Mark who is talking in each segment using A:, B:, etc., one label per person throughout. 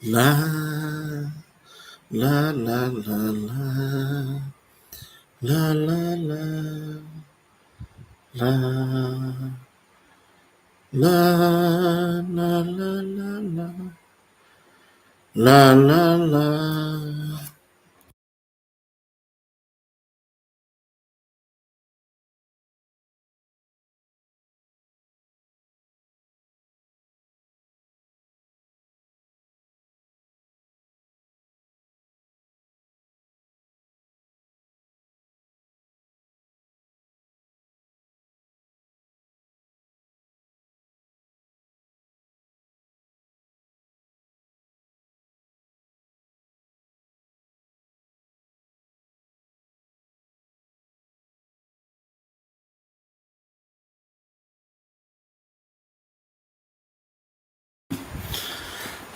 A: La la la la la la la la la la la la la la la la la.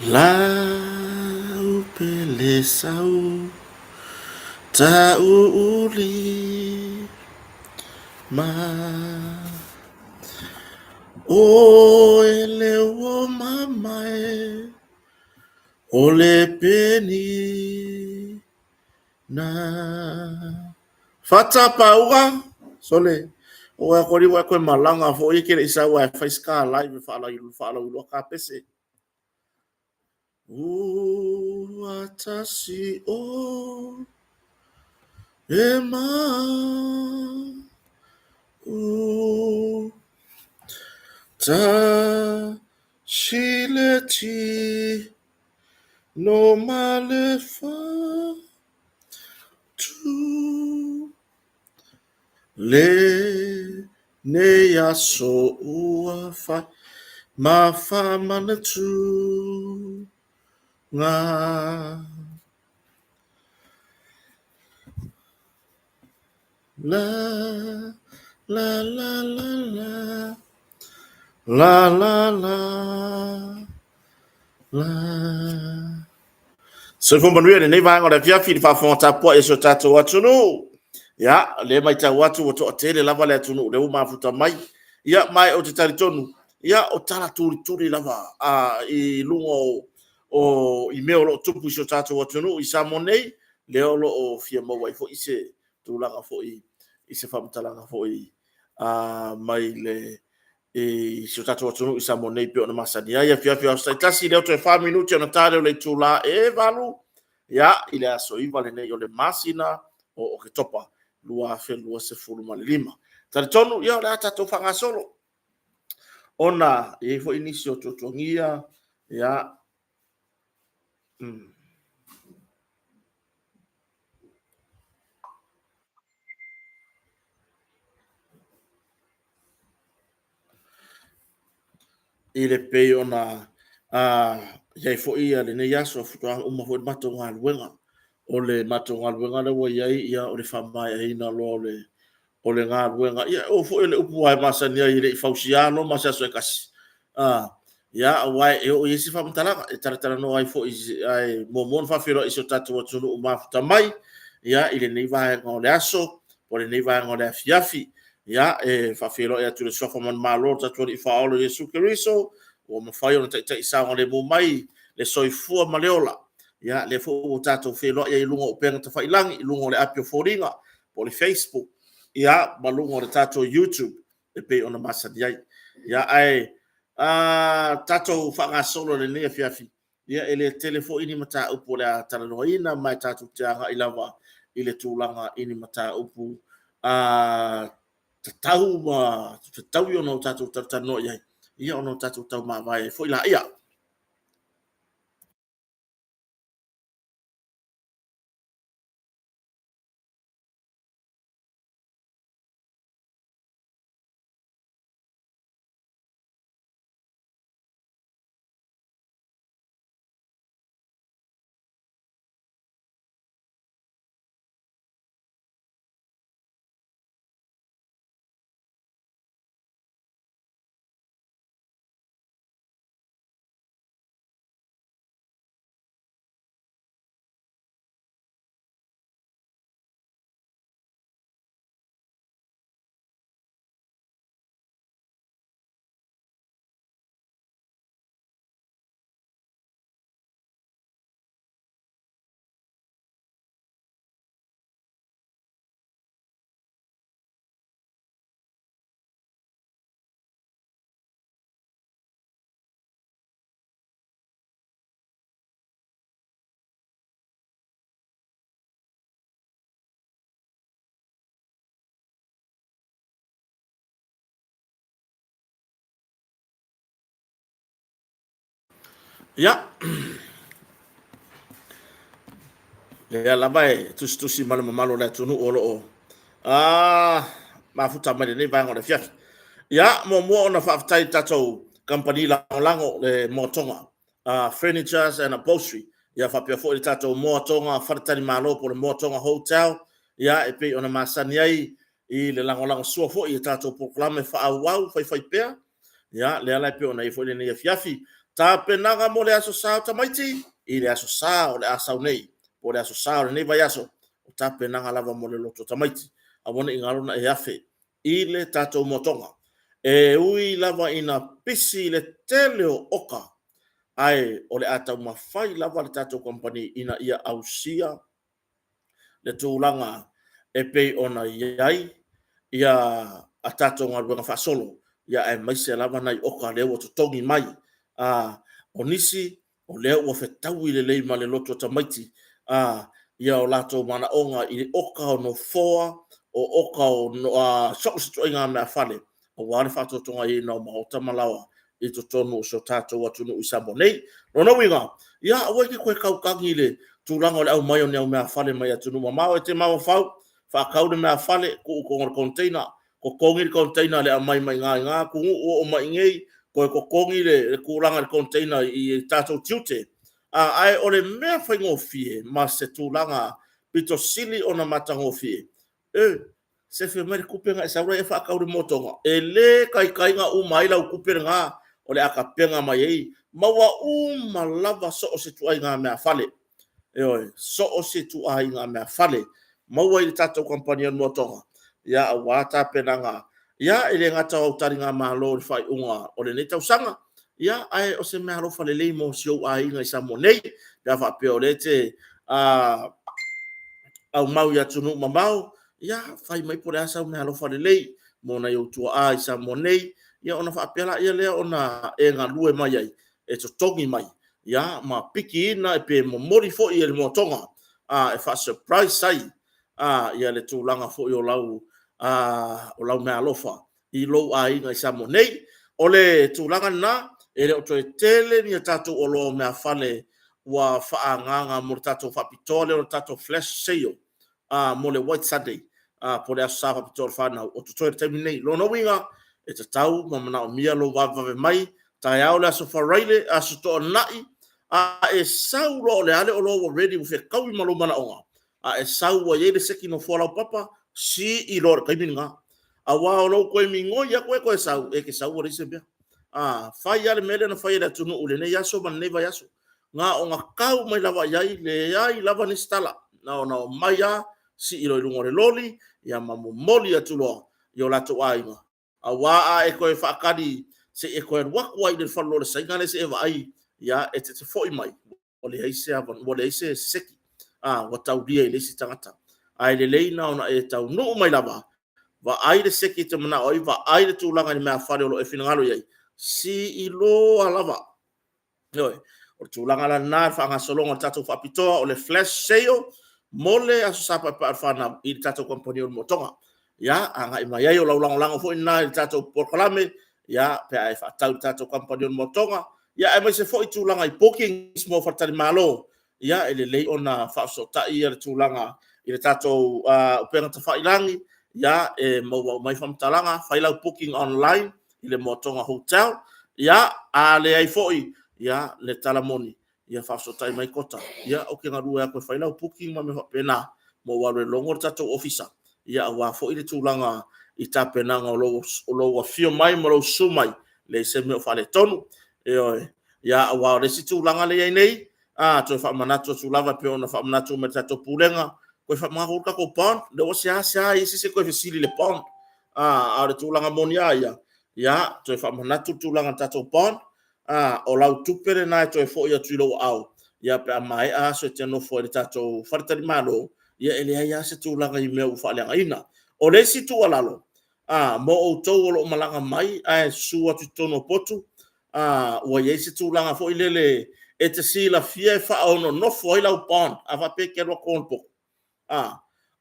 A: Lau pele sau ta uli ma o e le o mamae o le peni na. Fata pauga sole o a kori wa koe malanga fo i ke le isa wa fai ska live faalauiloa ka pese. Ua tasi o e ma u ta si le ti no ma le fa tu le nei aso ua fa ma fa manatu ngā. La la la la la la la la la. Soifua manuia lenei vaega o le afiafi i le faafofoga tapuai a si o tatou atunuu. Ia, le matau atu ua toatele lava le atunuu lea ua mafuta mai. Ia, ma ou te talitonu, ia, o tala tulituli lava i luga o i mea o lo o tupu i si o tatou atunuu i Samoa nei, lea o lo o fia maua ai foi se tulaga foi i se faamatalaga foi mai le i si o tatou atunuu i Samoa nei pei ona masani ai. Afiafi o aso taitasi, lea ua toe 4 minute ona ta lea o le itula e 8, ia, i le aso 9 lenei o le masina o Oketopa 2025. Talitonu, ia, o le a tatou faagasolo ona e i ai foi nisi o tuatuagia, ia, i le pei ona i ai foi lenei aso faatoa uma foi le matou galuega. O le matou galuega lea ua i ai, ia, o le faamaeaina loa o le galuega. Ia, oo foi o le upu e masani ai e le i fausia Roma i se aso e tasi. Ia, aua e oo i ai se faamatalaga e talatalanoa ai foi, ae muamua ona faafeiloai i si o tatou atunuu mafuta mai, ia, i lenei vaega o le aso, o lenei vaega o le afiafi. Ia, e faafeiloai atu i le suafa manumalo o le tatou Alii Faaola Iesu Keriso, ua mafai ona taitai saogalemu mai le soifua ma le ola. Ia, lea foi ua tatou feiloai ai i luga o upega tafailagi, i luga o le api o foliga po o le Facebook, ia, ma luga o le tatou YouTube e pei ona masani ai. Ia, ae tatou faagasolo i lenei afiafi, ia, e le tele foi ni mataupu o le a talanoaina, ma e tatou te agai lava i le tulaga i ni mataupu tatau ma fetaui ona o tatou talatalanoa i ai, ia ona o tatou taumavae ai foi laia. Ia, lea lava e tusitusi ma le mamalu o le atunuu o lo o mafuta mai lenei vaega o le afiafi. Ia, muamua ona faafetai i le tatou kamupani lagolago le Moatoga Furnitures and Upholstery, ia faapea foi le tatou Moatoga Faletalimalo po o le Moatoga Hotel, ia e pei ona masani ai i le lagolagosua foi i tatou polokalame faaauau faifaipea. Ia, lea la e pei ona i ai foi lenei afiafi. Tapenaga mo le Aso Sa o tamaiti, i le Aso Sa o le a sau nei, po o le Aso Sa o lenei vaiaso, o tapenaga lava mo le loto tamaiti. Aua ne i galo na e afe i le tatou motoga. E ui lava ina pisi le tele o oka, ae o le a taumafai lava le tatou kamupani ina ia ausia le tulaga e pei ona i ai ia a tatou galuega faasolo, ia aemaise lava nai oka lea ua totogi mai. O nisi o lea ua fetaui lelei ma le loto tamaiti ia o latou manaoga i oka o nofoa, o oka o so o se ituaiga meafale aua le faatotogaina o maota ma laoa i totonu o si o tatou atunuu i Samoa nei. Lona uiga, ia aua e te toe tautagi i le tulaga o le aumai o ni au meafale mai atunuu mamao, e te mafaufau, faatau le meafale, tuu i totonu o le container, totogi le container le aumai mai i na atunuu oo mai i inei, toe totogi le tulaga i le container i tatou tiute. Ae o le mea faigofie ma se tulaga pito sili ona matagofie, e sefe mai le tupe na e sau ai e faatau le motoga, e le taitai ona uma ai lau tupe lena o le a tapena mai ai, ma ua uma lava so o se ituaiga meafale. Ioe, so o se ituaiga meafale maua i le tatou kamupani o le Motoga, ia aua tapenaga, ia e le gata o au taligamalo i le faaiuga o lenei tausaga, ia ae o se meaalofa lelei mo si ou aiga i Samoa nei, pe a faapea o lea e te aumau i atunuu mamao, ia fai mai po o le a sau meaalofa lelei mo nai ou tuaa i Samoa nei, ia ona faapea lea ona e galue mai ai, e totogi mai, ia ma pikiina pe momoli foi e le Motoga e faa-surprise ai ia le tulaga foi o lau meaalofa i lou aiga i Samoa nei. O le tulaga lena, e le o toe tele ni a tatou oloa o meafale ua faaagaaga mo le tatou faapitoa lea o le tatou flash sale mo le White Sunday, po o le Aso Sa faapitoa o le fanau o totoe i le taimi lenei. Lona uiga, e tatau ma manaomia lou vavevave mai taeao le Aso Faraile, Aso Toonai, a e sau loa o le a le oloa ua ready ua fetaui ma lou manaoga, a e sau ua i ai le seki nofoa laupapa, sii loa i le taimi lena. Aua o lou toe migoi atu e toe sau, e te sau ua leai se mea. Fai lava le mea lea na fai e le atunuu i lenei aso ma lenei vaiaso. Na ona tau mai lava i ai, leai lava nisi tala. Na ona omai lava, sii loa i luga o le loli, ia ma momoli atu loa i o latou aiga. Aua a e toe faatali se i e toe alu atu lava i le faleoloa o le Saina lea se i e vaai, ia e te foi mai, ua leai se avanoa, ua leai se seki, ua taulia i le isi tagata. Ae lelei na ona e taunuu mai lava, vaai le seki e te manao ai, vaai le tulaga i le meafale o lo o e finagalo i ai, sii loa lava. Ioe, o le tulaga la lena, le faagasologa o le tatou faapitoa, o le flash sale mo le Aso Sa Paepae o le Fanau i le tatou kamupani o le Motoga. Ia, agai mai ai, o lau lagolago foi lena i le tatou polokalame, ia, pe a e faatau i le tatou kamupani o le Motoga, ia, aemaise foi tulaga i bookings mo faletalimalo, ia, e lelei ona faafesootai le tulaga i le tatou upega tafailagi, ia, e maua uma ai faamatalaga, fai lau booking online i le Motoga Hotel, ia, a leai foi, ia, le tala moni, ia faafesootai mai Kota, ia ou te galue atu e fai lau booking ma mea faapena, ma ou alu e logo le tatou ofisa, ia aua foi le tulaga i tapenaga o lou afio mai ma lou susu mai, leai se mea o faaletonu. Ioe, ia aua o le isi tulaga lea e i ai nei, toe faamanatu atu lava e pei ona faamanatu mai e le tatou Pulega, toe faamanatu le tatou bond, lea ua seasea i ai se isi e toe fesili i le bond. A o le tulaga moni lava ia, ia, toe faamanatu le tulaga i le tatou bond, o lau tupe lena e toe foi atu i lou aao, ia pe a maea aso e te nofo ai i le tatou faletalimalo, ia e leai lava se tulaga i mea ua faaleagaina. O le isi tuualalo, mo outou o lo o malaga mai ae susu atu i totonu o potu, ua i ai se tulaga foi lele e te silafia e faaononofo ai lau bond, a faapea e te alu atu i totonu o le potu,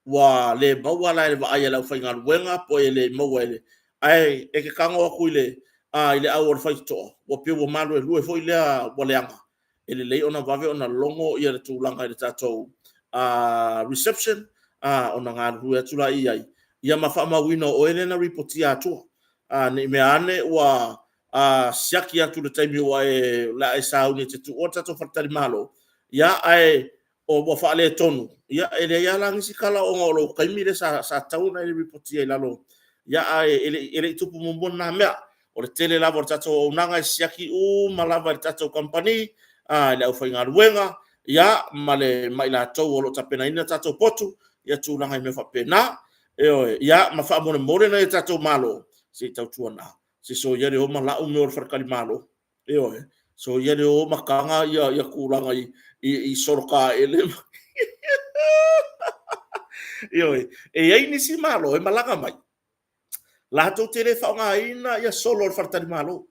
A: ua le maua la e le vaai a le aufaigaluega po e le maua e le... ae e te tago atu i le au o le faitotoa, ua pei ua maluelue foi lea ua leaga. E lelei ona vave ona logo ia le tulaga i le tatou reception, ona galulue atu la i ai, ia ma faamauina o oe lea na ripotia atua. Ne i mea ane ua siaki atu i le taimi ua e, o le a e sauni e te tuua le tatou faletalimalo, ia ae o ua faaletonu, ia e leai lava la nisi tala ona o lou taimi lea sa tatau ona e ripotia i lalo, ia ae e le i tupu muamua lena mea. O le tele lava o le tatou auaunaga e siaki uma lava e le tatou kamupani i le aufaigaluega ia ma i latou o lo o tapenaina tatou potu, ia tulaga i mea faapena. Ioe, ia ma faamolemole nai o tatou malo, se i tautuana, se soia le o ma lau mea o le faletalimalo. Ioe, soia le o ma taga ia tulaga i solo taele. Ioe, e i ai nisi Malo e malaga mai, latou te le faaaogaina ia solo o le faletalimalo.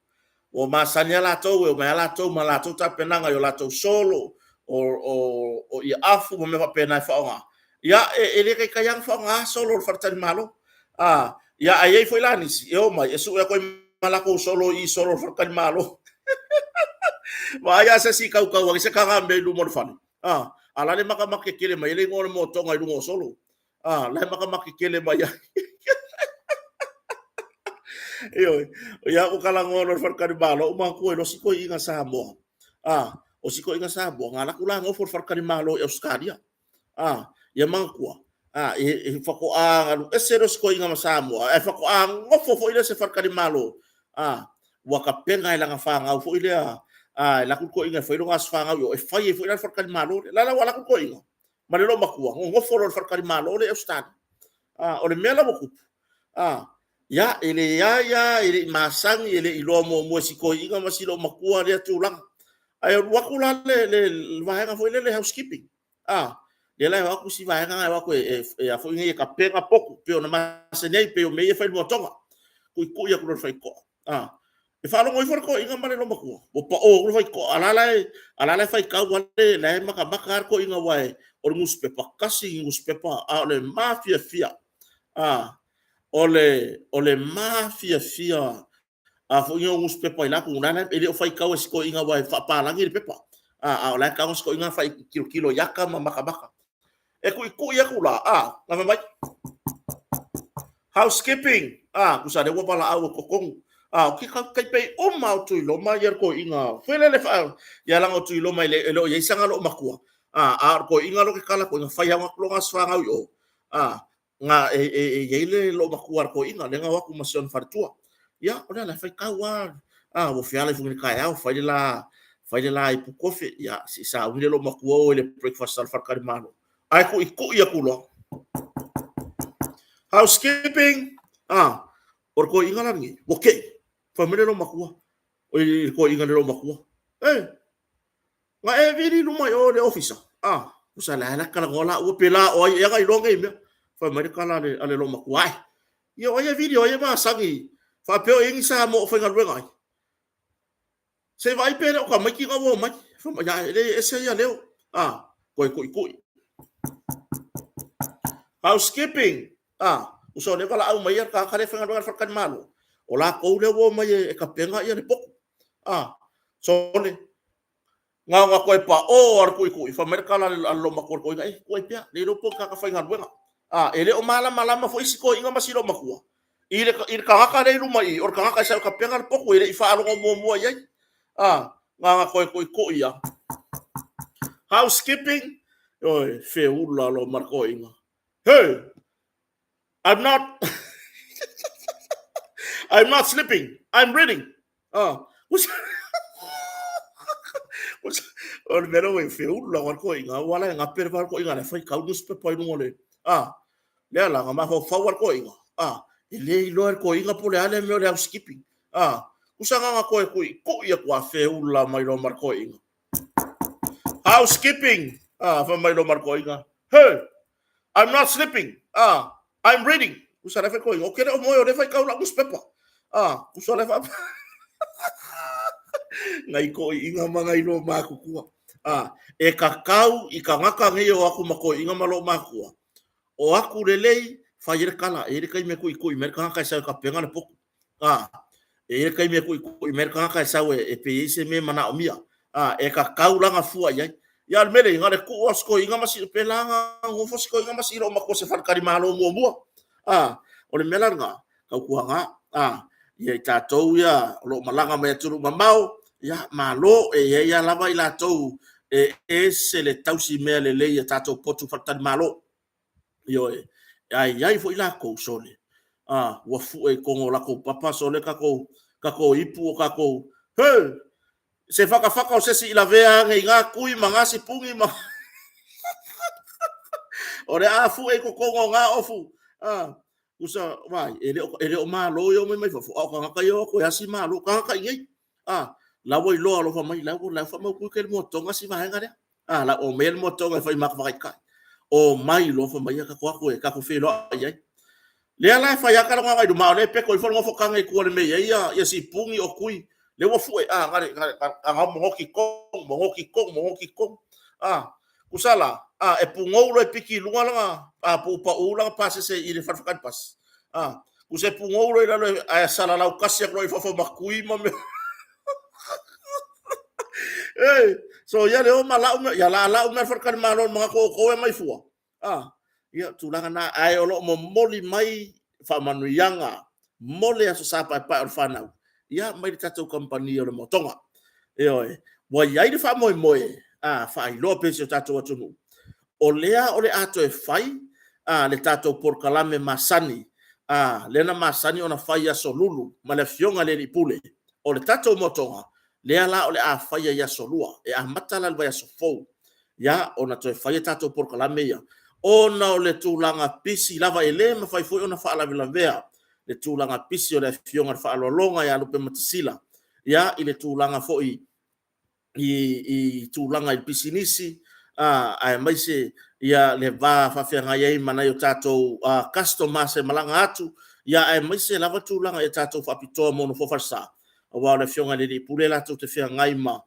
A: Ua masani lava latou, e omai lava latou ma latou tapenaga i o latou solo, o afu ma mea faapena e faaaoga. Ia, e le taitai lava ona faaaoga solo o le faletalimalo. Ia, ae i ai foi la nisi e omai e sue atu ai ma latou solo i solo o le faletalimalo. Vaai la se isi tautau ai se taga mea i luma o le fale, a o la e matamata tetele mai ai le igoa o le motoga i luga o solo. A, la e matamata tetele mai ai. Ioe, ia ua talanoa loa i le faletalimalo, ou manatua ai loa si toeaina Samoa. A, o si toeaina Samoa, na alu atu la nofo i le faletalimalo i Ausetalia. A, ia manatua, a, e faatoa alu ese lea o si toeaina ma Samoa, ae faatoa nofo foi lea i se faletalimalo, a, ua tapena e lana fanau foi lea, a, e alu atu le toeaina e fai lona aso fanau i o, e fai ai foi la le faletalimalo lea. La la ua alu atu le toeaina ma le loomatua, nonofo loa i le faletalimalo lea i Ausetalia. A, o le mea la ua tupu, a, ia, e leai lava, e le i masani, e le i iloa muamua e si toeaina ma si loomatua lea tulaga. Ae alu atu la le vaega foi lea le housekeeping, a, lea la e o atu si vaega lena e o atu e tapena potu pei ona masani ai, pei o mea ia e fai i le motoga, tuitui atu loa i le faitotoa. A, e faalogo ifo le toeaina ma le loomatua ua pao atu le faitotoa, a o la e faitau lava, la e matamata lava le toeaina, aua o le nusipepa, tasi le nusipepa, a o le mafiafia. O le mafiafia foi o nusipepa i la atunuu, e le o faitau e si toeaina aua e faapalagi le pepa. A o la e tago si toeaina tilotilo i ata ma matamata. E tuitui atu la, a, na fai mai, housekeeping, a, tusa lea ua valaau e totonu. A, o taipei uma o Tuiloma ia le toeaina, foi lele fa, ia laga o Tuiloma e le o i ai sana loomatua. A, a o le toeaina lo ke kala toeaina, fai atu lona aso fanau i o, a, na e i ai le loomatua a le toeaina, lea na o atu ma si ona faletua. Ia, o lea la e faitau lava, a, ua feala ifo i le taeao, fai le la, fai le la ipu kofe, ia, se i sauni le loomatua o i le breakfast a le faletalimalo. Ae tuitui atu loa. Housekeeping, a, o le toeaina la lenei, ua tei, fai mai le loomatua, o le toeaina le loomatua, e, Na e vili i luma i o i le ofisa, a, tusa la la talanoa la ua pe la o ai ea na iloa nei mea. Fai mai le tala a le loomatua, ae, ia o ai e vili, o ai e masani, faapea o i ai ni Samoa o faigaluega ai. Se i vaai pe le o tamaiti na ua omai. Fai mai, ae, e leai e ese ia leo. A, toe tuitui. Housekeeping, a, tusa o lea valaau mai ia le tagata lea e faigaluega i le faletalimalo, o latou lea ua omai e tapena ia le potu. A, sole, Na ona toe pao lava le tuitui, fai mai le tala a le loomatua i le toeaina, e, tuai pea, le iloa po o ni tagata faigaluega. A, e le o malamalama foi si toeaina ma si loomatua i le, i le tagata lea i luma i i, o le tagata e sau e tapena le potu, e le i faalogo muamua i ai. A, na ona toe tuitui lava. Housekeeping, oi, feula loa ma le toeaina. Hey! I'm not I'm not sleeping. I'm reading. Ah, what's what's o le mea lea ua feulu la ko inga wala e ngape le ko inga le fai kau newspaper i lunga le ah lea la nga mafaufau al ko inga ah e le iloa le ko inga po le ale mea o le housekeeping ah kusa nga nga koe kui ku ia kua feula mai lo mar ko inga Housekeeping! Ah, fai mai lo mar koinga. Hey! I'm not sleeping. Ah, I'm reading. Usa le fai koinga. O kere o moe o le fai kau la newspaper. Ah, usa le fa. Ngai ko inga ma ngai lo makukua. Ah, e kakau i ka ngaka ngai o aku ma ko inga ma lo makua. O aku lelei, fai ele kala, e ele kai me kui kui, me ka kai sa ka penga le poku. A, e i ai le taimi e kuʻikuʻi mai ai le tagata e sau e pei e i ai se mea e manaomia. A, e kakau lana fua i ai. Ia, o le mea lea, na o le tuu lava o si toeaina ma si, pēlā na nofo si toeaina ma si loomatua i se faletalimalo muamua. A, o le mea la lena, tautuana, a, ia i tatou ia o lo o malaga mai atunuu mamao, ia, malo, e i ai lava i latou e ese le tausi mea lelei a tatou potu faletalimalo. Ioe. Ae i ai foi latou, sole, a, ua fue i totonu o latou papa, sole, tatou, tatou ipu o tatou, he! Se fatafata o se isi i lavea ane i na tui ma na sipuni ma... o le a fue i totonu o na ofu. A, usa, vaai, e le o, e le o malo ia omai mai fafo, a o tagata ia o atu e asi malo, tagata i inei. A, la ua iloa alofa mai, la ua faamautu le moa si vaega lea. A, la ua aumaia le moatoga e fai ma fataitai. Omai loa fai mai, tatou o atu e tatou feiloai ai. Lea la e fai lava talanoaga i luma, a o lea e peto ifo le nofo tane i tua i le mea e i ai ia sipuni o tui, lea ua fue, a, na monoti tonu, monoti tonu, monoti tonu. A, tusa la, a, e pugou loa e piki i luga lana, a, po ua pau lana pasese i le fale faatali pasi. A, tusa e pugou loa i lalo ae salalau tasi atu loa i fafo ma tui ma mea. Ei, so ia le o ma lau mea, ia la lau mea faletalimalo manatu o outou e aumai fua. Ah, ia tulaga na, ae o lo o momoli mai faamanuiaga mo le Aso Sa Paepae o le Fanau, ia mai le tatou kamupani o le Motoga. Ioe, ua i ai le faamoemoe, a, faailoa pea i si o tatou atunuu, o lea o le a toe fai a, le tatou polokalame masani, a, lea na masani ona fai i Aso Lulu ma le Afioga i le Alii Pule o le tatou Motoga, lea la o le a faia i Aso Lua, e amata la i le vaiaso fou, ia ona toe fai a tatou polokalame ia, ona o le tulaga pisi lava, e le mafai foi ona faalavelavea le tulaga pisi o le Afioga i le Faaaloaloga ia Lupematasila, ia i le tulaga foi i tulaga i pisinisi, aemaise ia le va faafeagai ai ma nai o tatou customers e malaga atu, ia aemaise lava tulaga i tatou faapitoa mo nofoa falesa, aua o le Afioga i le Alii Pule latou te feagai ma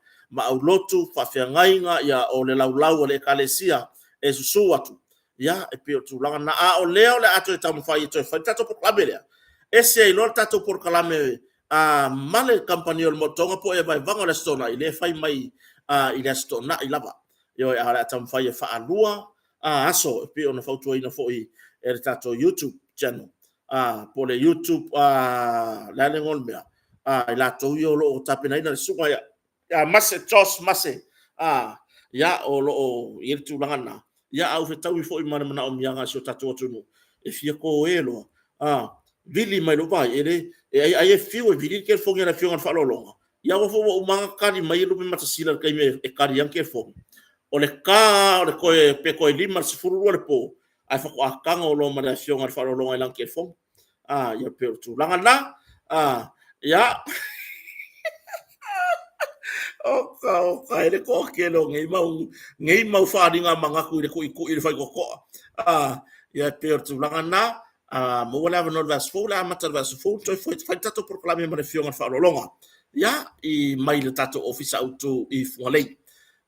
A: aulotu, faafeagaiga, ia o le laulau a le Ekalesia e susu atu, ia e pei o le tulaga lena. A o lea o le a toe taumafai e toe fai le tatou polokalame lea, ese ai loa le tatou polokalame ma le kamupani o le Motoga po o ea vaevaega o le Aso Toonai, lea e fai mai i le Aso Toonai lava. Ioe, a o le a taumafai e faalua aso e pei ona fautuaina foi e le tatou YouTube channel, po o le YouTube, le a le igoa o le mea, i latou ia o lo o tapenaina le susuga ia Mase, Josh Mase, ia, o lo o i ai le tulaga lena. Ia, a ua fetaui foi ma le manaomiaga a si o tatou atunuu, e fia toē loa, vili mai loa, vaai, e le, ai e fiu e vili le telefoni a le Afioga i le Faaaloaloga, ia aua foi ua uma ona kali mai Lupematasila i le taimi e kali ai le telefoni. O le ta lava o le toe, pe toe 5 i le 12 o le po, ae faatoa tago loa ma le Afioga i le Faaaloaloga i lana telefoni. Ah, ia pei o le tulaga lena. Ah, ia. Oka, oka, e le toatele o nei mau, nei mau faaaliga manatu i le tuitui i le faitotoa. Ah, ia pei o le tulaga lena. Ah, maua le avanoa i le vaiaso fou, o le a amata i le vaiaso fou, toe fai le tatou polokalame ma le Afioga i le Faaaloaloga. Ia, i mai le tatou ofisa autu i Fugalei.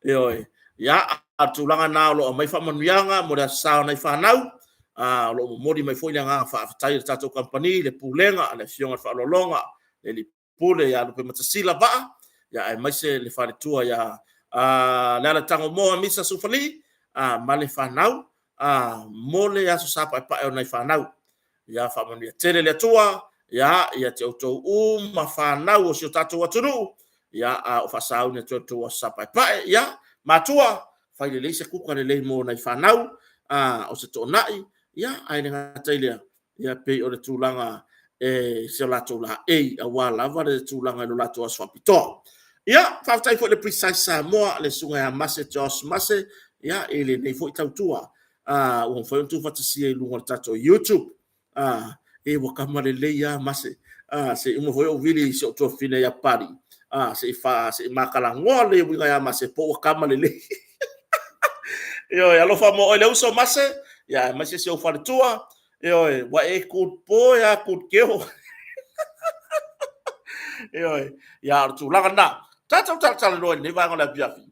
A: Ioe. Ia, a o le tulaga lena o lo o aumai faamanuiaga mo le Aso Sa o nai fanau, a o lo o momoli mai foi le agaga faafetai o le tatou kamupani, le Pulega, le Afioga i le Faaaloaloga, le Alii Pule ia Lupematasila Vaa, ia aemaise le faletua ia Lealatagomoa Misa Sufali, a ma le fanau, a mo le Aso Sa Paepae o nai fanau. Ia faamanuia tele le Atua ia ia te outou uma fanau o si o tatou atunuu, ia a o faasauni atu ai le tou Aso Sa Paepae. Ia matua, fai lelei se kuka lelei mo nai fanau, a o se toonai, ia ae le gata i lea, ia pei o le tulaga e si o latou laei aua lava le tulaga i lo latou aso faapitoa. Ia, faafetai foi i le Precise Samoa, le susuga ia Mase Josh Mase, ia i lenei foi tautua ua mafai ona tuufatasia i luga o le tatou YouTube. E ua kama lelei lava Mase. Se i uma foi ou vili i si ou tuafafine ia Pali, se i fa, se i matalanoa le uiga ia Mase po ua kama lelei. Ioe, alofa mo oe le uso Mase, ia aemaise si ou faletua, ioe, ua e good boy a good girl. Ioe, ia o le tulaga lena. Tatou talatalanoa i lenei vaega o le afiafi.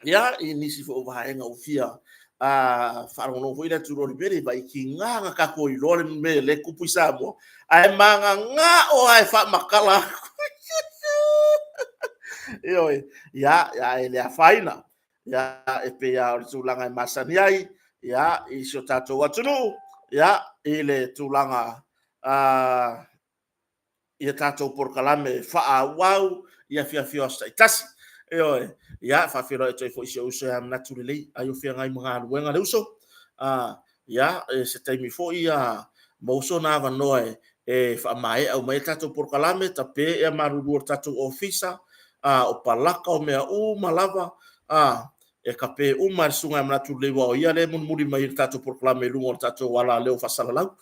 A: Ia, i nisi foi o vaega ua fia faalogologo foi le atunuu o le mea lea, vaai tiga na tatou iloa le mea lea e tupu i Samoa, ae magagao lava e faamatala atu. Ioe, ia, ia e le afaina. Ia, e pei lava o le tulaga e masani ai, ia, i si o tatou atunuu, ia, i le tulaga i a tatou polokalame faaauau i afiafi o aso taitasi. Ioe, ia, faafeiloai atu ai foi i si ou uso ia Manatu Lelei, ai o feagai ma galuega le uso. Ia, se taimi foi ia maua sona avanoa e faamaea uma ai tatou polokalame, tape ea malulu o le tatou ofisa, o palaka o mea uma lava, e kape uma e le susuga ia Manatu Lelei, aua o ia lea e mulimuli mai i le tatou polokalame i luga o le tatou alaleo faasalalau.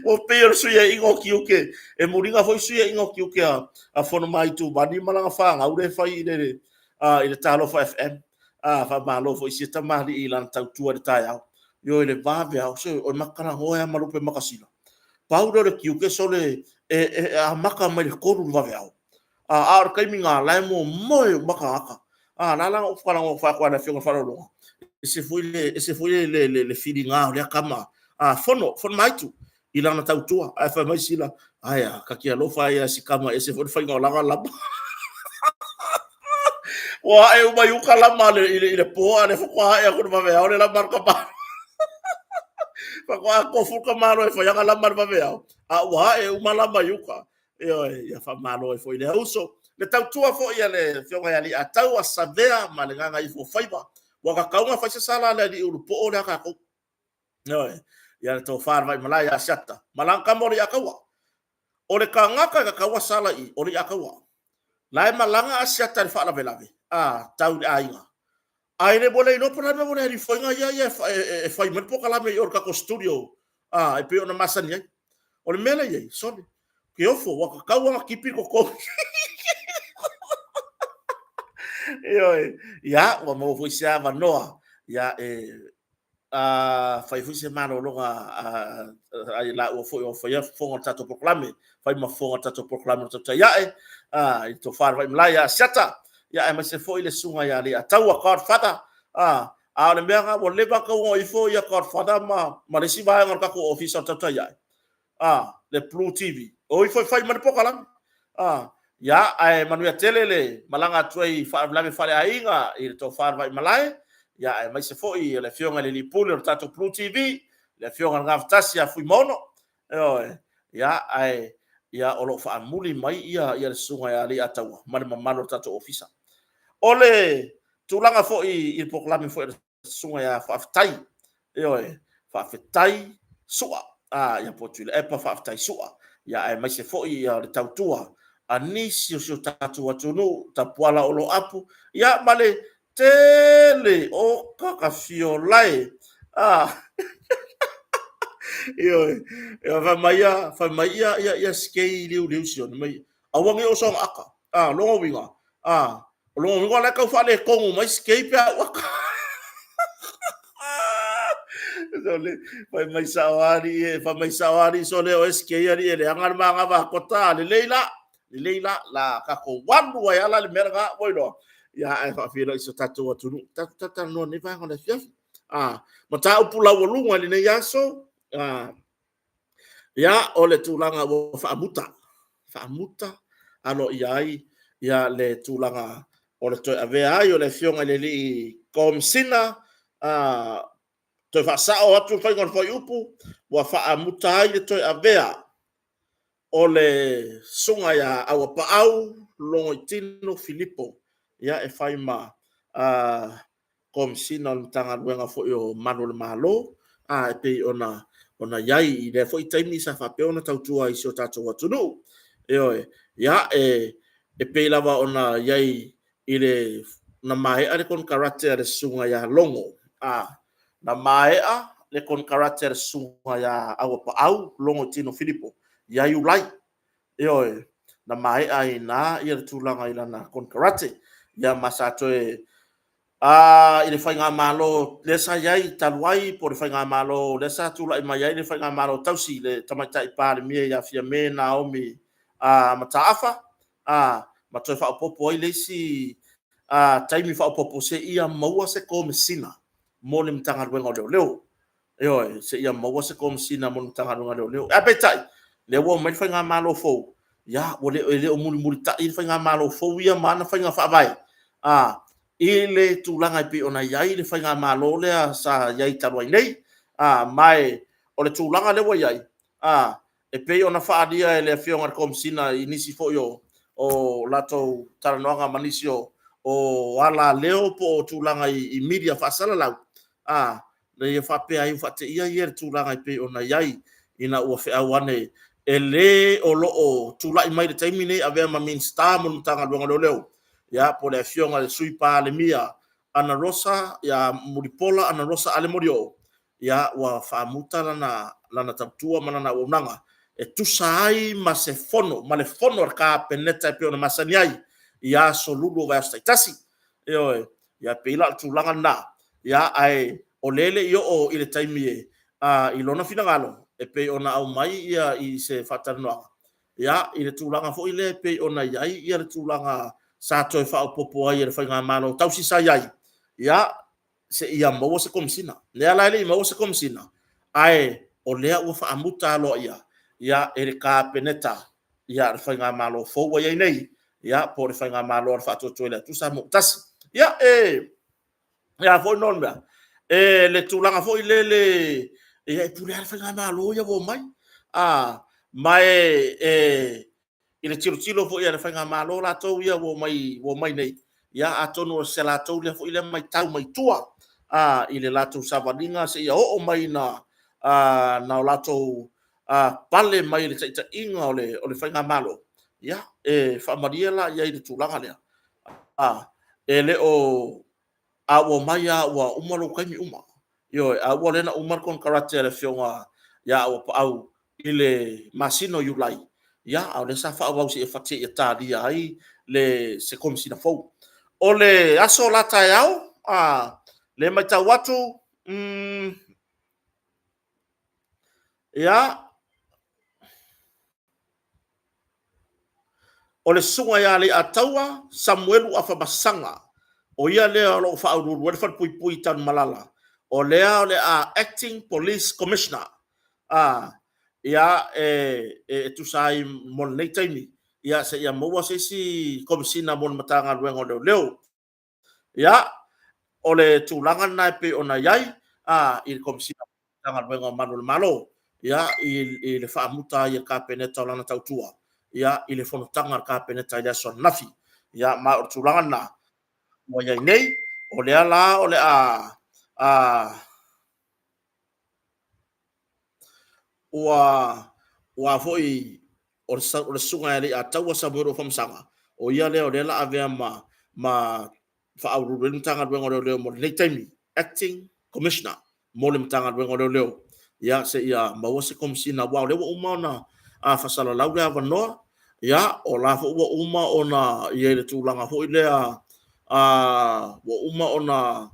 A: Ua pei o le fesuiaiga o tiute, e muliga foi fesuiaiga o tiute a Fonomaitumani ma lana fanau lea e fai i le Talofa FM. A, faamalo foi i sia tamalii i lana tautua i le taeao. Ioe, i le vaveao, se o le matou talanoa ai lava ma Lupe Makasina, pau lea o le tiute, sole, e amata mai le 3 i le vaveao, a o le taimi lena o la e momoe uma tagata. A, la la na ou talanoa atu ai i le Afioga i le Faaaloaloga, ese foi le, ese foi le filiga o lea tama, a Fono, Fono Maitu i lana tautua. Ae fai mai sila, ae a, ta te alofa ia si tama e ese foi le faiga o lana lama. Ua ae uma i uka lama i le po, a o lea faatoa ae atu i le vaveao le lama a le tama. Faatoa tofu le tamaloa e fai ana lama i le vaveao, a ua ae uma lama i uka. Ioe, ia faamalo ai foi i lea uso. Le tautua foi a le Afioga ia Alii-a-Taua Savea ma le Gagaifofaiva, ua tatau ona fai se sala a le alii ulupoo lea a tatou. Ioe, ia le tofa a le Vaimalae ia Asiata ma lana tama o Alii-a-Taua. O le tagata e tatau ona sala i i, o Alii-a-Taua. La e malaga Asiata i le faalavelave, a, tau i le aiga. Ae le ua le iloa po o le a le mea ua le alu ifo ai ia ia e fai mai le polokalame i o i le tatou studio e pei ona masani ai. O le mea lea e i ai, sole, ke ofo, ua tatau lava ona tipi le totogi. Ioe, ia, ua maua foi se avanoa, ia, e fai foi se malologa a i laua foi o faia fofoga o le tatou polokalame, fai ma fofoga o le tatou polokalame o le Tautai Ae, i le tofa i le Vaimalae ia Asiata, ia aemaise foi le susuga ia Leiataua Godfather, a o le mea lena ua leva ona tau ifo ia Godfather ma le isi vaega o le tatou ofisa o le Tautai Ae, a, le Blue TV, o ifo e fai mai le polokalame. A, ia, ae manuia tele le malaga atu ai i faalavelave faaleaiga i le tofa i le Vaimalae, ia, aemaise foi le Afioga i le Alii Pule o le tatou Blue TV, le Afioga i le Gafatasi ia Fuimaono, ioe, ia, ae, ia, o lo o faamuli mai ia, ia le susuga ia Leiataua ma le mamalu o le tatou ofisa. O le tulaga foi i le polokalame foi a le susuga ia Faafetai, ioe, Faafetai Sua, a, ia po o Tuilaepa Faafetai Sua, ia aemaise foi ia le tautua a nisi o si o tatou atunuu, Tapuala Oloapu, ia ma le tele o Kakafiolae, a, ioe, ia fai mai ia, fai mai ia, ia, ia sikei liuliu sione mai, aua ne i oso ona aka, a, lona uiga, a, O lona uiga o la e tau faaletonu mai sikei pe a ou aka. Sole, fai mai sao alii e, fai mai sao alii sole o sikei alii e leaga le manava a kota, lelei la, lelei la, la tatou alu ai ala le mea lena, ua iloa. Ia, ae faafeiloai i si o tatou atunuu. Tatou talatalanoa i lenei vaega o le afiafi. Ah, mataupu laualuga i lenei aso, ah, Ia, o le tulaga ua faamuta, faamuta aloaia ai ia le tulaga o le toe avea ai o le Afioga i le Alii Komesina, toe faasao atu le faiga o le fuaiupu, ua faamuta ai le toe avea o le Susuga ia Auapaau Logoitino Filipo, ia e fai ma Komesina o le Matagaluega foi o Malu o le Malo, a e pei ona ona i ai i lea foi taimi sa faapea ona tautua i si o tatou atunuu. Ioe, ia e e pei lava ona i ai i le na maea le konekarate a le susuga ia Logo, a na maea le konekarate a le susuga ia Auapaau Logoitino Filipo ia Iulai. Ioe, na maea ai i ina ia le tulaga i lana konekarate. Ia ma sa toe A i le faigamalo lea sa i ai talu ai po o le faigamalo lea sa tulai mai ai le faigamalo tausi i le Tamaitai Palemia ia Fiame Naomi Mataafa, ma toe faaopoopo ai le isi taimi faaopoopo seia maua se Komesina mo le Matagaluega o Leoleo. Ioe, seia maua se Komesina mo le Matagaluega o Leoleo. Ae peitai, lea ua omai le faigamalo fou, Ia, ua le, e le o mulimulita'i le faigamalo fou ia ma ana faiga faavae, a, i le tulaga e pei ona i ai le faigamalo lea sa i ai talu ai nei. A, ma o le tulaga lea ua i ai, a, e pei ona faaalia e le Afioga i le Komesina i nisi foi o latou talanoaga ma nisi o alaleo po o tulaga i media faasalalau, a, na ia faapea ai, ua faateia ia i le tulaga e pei ona i ai ina ua feau ane e le o lo o tulai mai i le taimi lenei e avea ma Minisita mo le Matagaluega o Leoleo, ia po o le Afioga i le Sui Palemia Anarosa ia Mulipola Anarosa Ale Molioo, ia ua faamuta lana tautua ma lana auaunaga e tusa ai ma se fono, ma le fono a le Kapeneta e pei ona masani ai i aso Lulu o vaiaso taitasi. Ioe, ia pei la o le tulaga lena, ia ae o lea e le i oo i le taimi i lona finagalo e pei ona aumai ia i se faatalanoaga, ia i le tulaga foi lea e pei ona i ai le tulaga sa toe faaopoopo ai e le faigamalo tausii sa i ai, ia seia maua se Komesina. Lea la e le i maua se Komesina, ae o lea ua faamuta aloaia e le Kapeneta le faigamalo fou ua i ai nei, ia po o le faigamalo a le Faatuatua i le Atua Samoa ua Tasi. Ia, e a foi la mea, e le tulaga foi lele, e pule lava le faigamalo ia ua omai. Ma e i le tilotilo foi a le faigamalo latou ia ua omai nei, ia atonu o se latou foi lea matau mai tua i le latou savaliga seia oo mai ina latou pale mai le taitaiga o le faigamalo, ia, e faamalie la i ai i le tulaga lea, e le o... a ua omai lava ua uma lou taimi uma. Ioe, a ua lea na uma le konekarate a le Afioga ia Auapaau i le masina o Iulai, a o lea sa faaauau seia talia ai se Komesina fou. O le aso la taeao, lea e matau atu, ia, o le Susuga ia Leiataua Samuelu Afamasaga, o ia lea o lo o faauluulu i ai le Falepuipui i Tanumalala, o lea o le a Acting Police Commissioner e tusa ai mo lenei taimi seia maua se isi Komesina mo le Matagaluega o Leoleo. Ia, o le tulaga lena e pei ona i ai i le Komesina o le Matagaluega o Malu o le Malo i le faamuta ai e le Kapeneta o lana tautua i le fonotaga a le Kapeneta i le aso ananafi. Ia ma o le tulaga lena ua i ai nei, o lea la o le a ua foi o le Susuga ia Leiataua Samuelu Afamasaga, o ia lea o lea o le a avea ma Faauluulu i ai le Matagaluega o Leoleo mo lenei taimi, Acting Commissioner mo le Matagaluega o Leoleo, ia seia maua se Komesina, aua o lea ua uma ona faasalalau le avanoa, ia o la foi ua uma ona i ai i le tulaga foi lea ua uma ona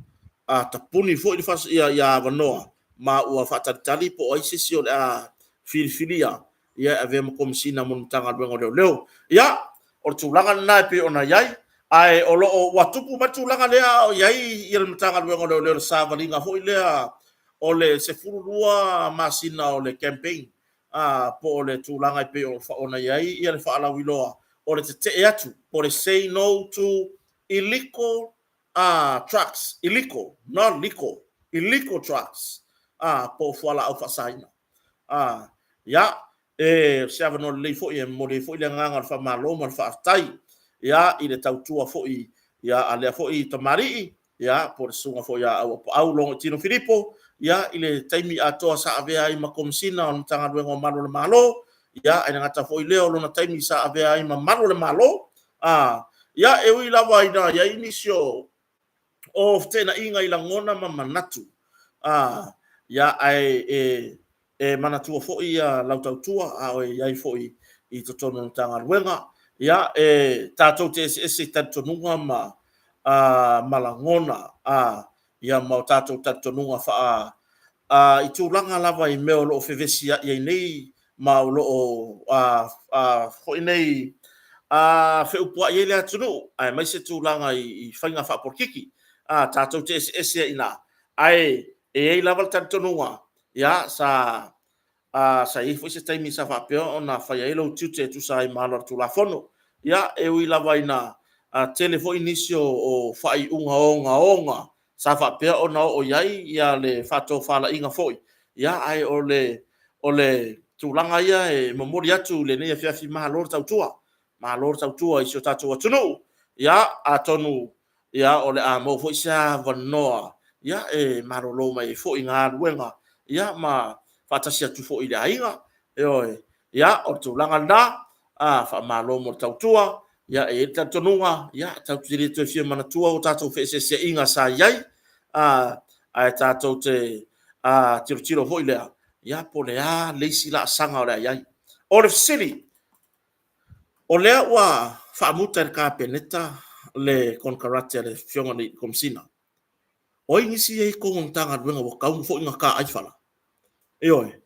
A: tapuni foi avanoa, ma ua faatalitali po o ai se isi o le a filifilia e avea ma Komesina mo le Matagaluega o Leoleo. Ia, o le tulaga lena e pei ona i ai, ae o lo o ua tupu mai le tulaga lea a o i ai le Matagaluega o Leoleo i le savaliga foi lea o le 12 masina o le campaign, po o le tulaga e pei ona i ai le faalauiloa o le tetee atu, po o le say no to illegal drugs, illegal, not legal, illegal drugs, po o fualaau faasaina. Ia, o se avanoa lelei foi e momoli ai foi le agaga o le faamalo ma le faafetai i le tautua foi a lea foi tamalii, po o le Susuga foi ia Auapaau Logoitino Filipo i le taimi atoa sa avea ai ma Komesina o le Matagaluega o Malu o le Malo, ae le gata foi i lea o lona taimi sa avea ai ma Malu o le Malo. Ia, e ui lava ina i ai nisi o feteenaiga i lagona ma manatu, ae e manatua foi lau tautua a o i ai foi i totonu o le Matagaluega. Ia, e tatou te eseese i talitonuga ma lagona, ia ma o tatou talitonuga i tulaga lava i mea o lo o fevesiai ai nei ma o lo o foi nei feupuai ai le atunuu, aemaise tulaga i faiga faapolokiki. Tatou te eseese ai i ina, ae i ai lava le talitonuga, sa Sa i ai foi se taimi sa faapea ona fai ai lou tiute e tusa ai ma ala o le Tulafono. Ia, e ui lava ina tele foi nisi o faaiuga ogaoga sa faapea ona oo i ai le faatofalaiga foi, ae o le tulaga ia e momoli atu i lenei afiafi, malo le tautua, malo le tautua i si o tatou atunuu. Ia, atonu o le a maua foi se avanoa e malolo mai ai foi i galuega ma faatasi atu foi i le aiga. Ioe. Ia, o le tulaga lena, faamalo mo le tautua. E i ai le talitonuga, tatou te le toe fia manatua o tatou feeseeseaiga sa i ai, ae tatou te tilotilo foi lea, po o le a le isi laasaga o le a i ai. O le fesili, o lea ua faamuta e le Kapeneta le konekarate a le Afioga i le Komesina. O ai nisi ia e i totonu o le Matagaluega ua tatau foi ona taaifala? Ioe.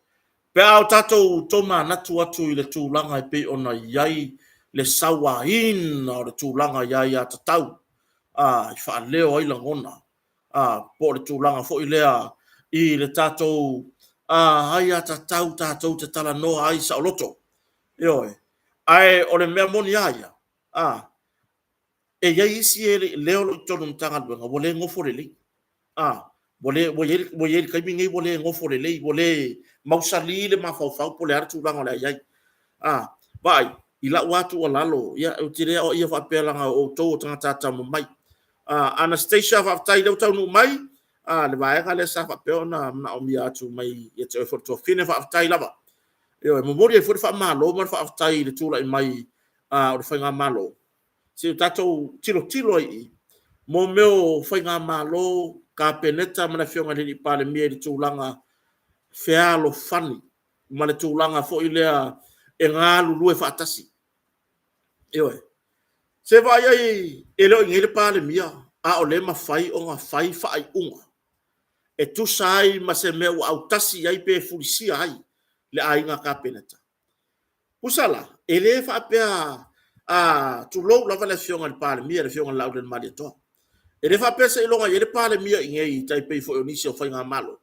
A: Pe a o tatou tomanatu atu i le tulaga e pei ona i ai le sauaina o le tulaga i aiatatau e faaleo ai lagona, po o le tulaga foi lea i le tatou aiatatau tatou te talanoa ai saoloto. Ioe. Ae o le mea moni lava ia, e i ai isi lea o lo o i totonu o le Matagaluega ua le nofo lelei, ua i ai le taimi lenei ua le nofo lelei, ua le mausali le mafaufau po o le a le tulaga o le a i ai. Vaai, i lau lava tuualalo, ou te le aoaia faapea leaga o outou o tagata atamamai. Anastasia faafetai o lea ua taunuu mai le vaega lea sa faapea ona manaomia atu mai ia te oe foi le tuafafine, faafetai lava. Ioe, e momoli ai foi le faamalo ma le faafetai i le tulai mai o le faigamalo, se i tatou tilotilo ai i i mo mea o faigamalo, Kapeneta ma le Afioga i le Palemia i le tulaga fealofani ma le tulaga foi lea e galulue faatasi. Ioe. Se vaai i ai e le o i inei le Palemia, a o lea e mafai ona fai faaiuga e tusa ai ma se mea ua autasi i ai pe fulisia ai le aiga Kapeneta. Tusa la, e le faapea, tulou lava le Afioga i le Palemia, le Afioga ia Laaulialemalietoa. E le faapea seiloga e i ai le Palemia i inei e tai pei foi o nisi o faigamalo,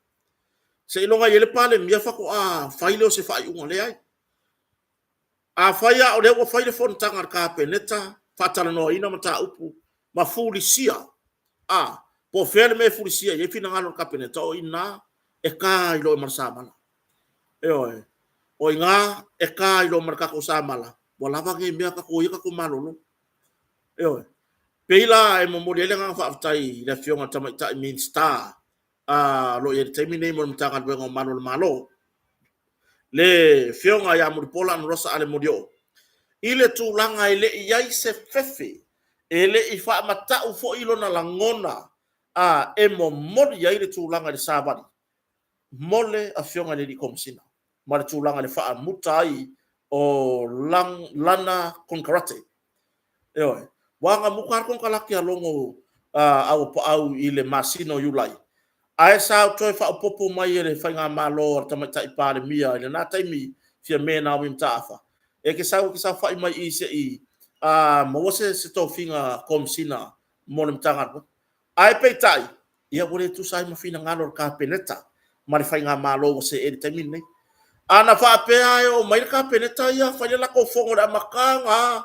A: seiloga e i ai le Palemia faatoa fai lea o se faaiuga. Leai. Afai lava o lea ua fai le fonotaga a le Kapeneta, faatalanoaina mataupu ma fulisia, po o fea le mea e fulisia i ai finagalo o le Kapeneta, o i ina e ta ai loa ma le samala. Ioe. O i ina e ta ai loa ma le tatou samala, ua lava nei mea, tatou o ia tatou malolo. Ioe. E pei la e momoli ai le agaga faafetai i le Afioga i le Tamaitai Minisita o lo o i ai i le taimi lenei mo le Matagaluega o Malu o le Malo, le Afioga ia Mulipola Anarosa Ale Molioo, i le tulaga e le i i ai se fefe, e le i faamatau foi lona lagona e momoli ai le tulaga i le savali mo le Afioga i le Komesina ma le tulaga i le faamuta ai o lana konekarate. Ioe. Aua na muta lava le konekarate a Logo Auapaau i le masina o Iulai, ae sa toe faaopoopo mai e le faigamalo a le Tamaitai Palemia i lena taimi, Fiame Naomi Mataafa, e te sau e te saofai mai i i se i maua se tofiga Komesina mo le Matagaluega. Ae peitai, ia ua le tusa ai ma finagalo o le Kapeneta ma le faigamalo ua seei i le taimi lenei. Ana faapea e oo mai le Kapeneta ia fai le latou fono i le amataga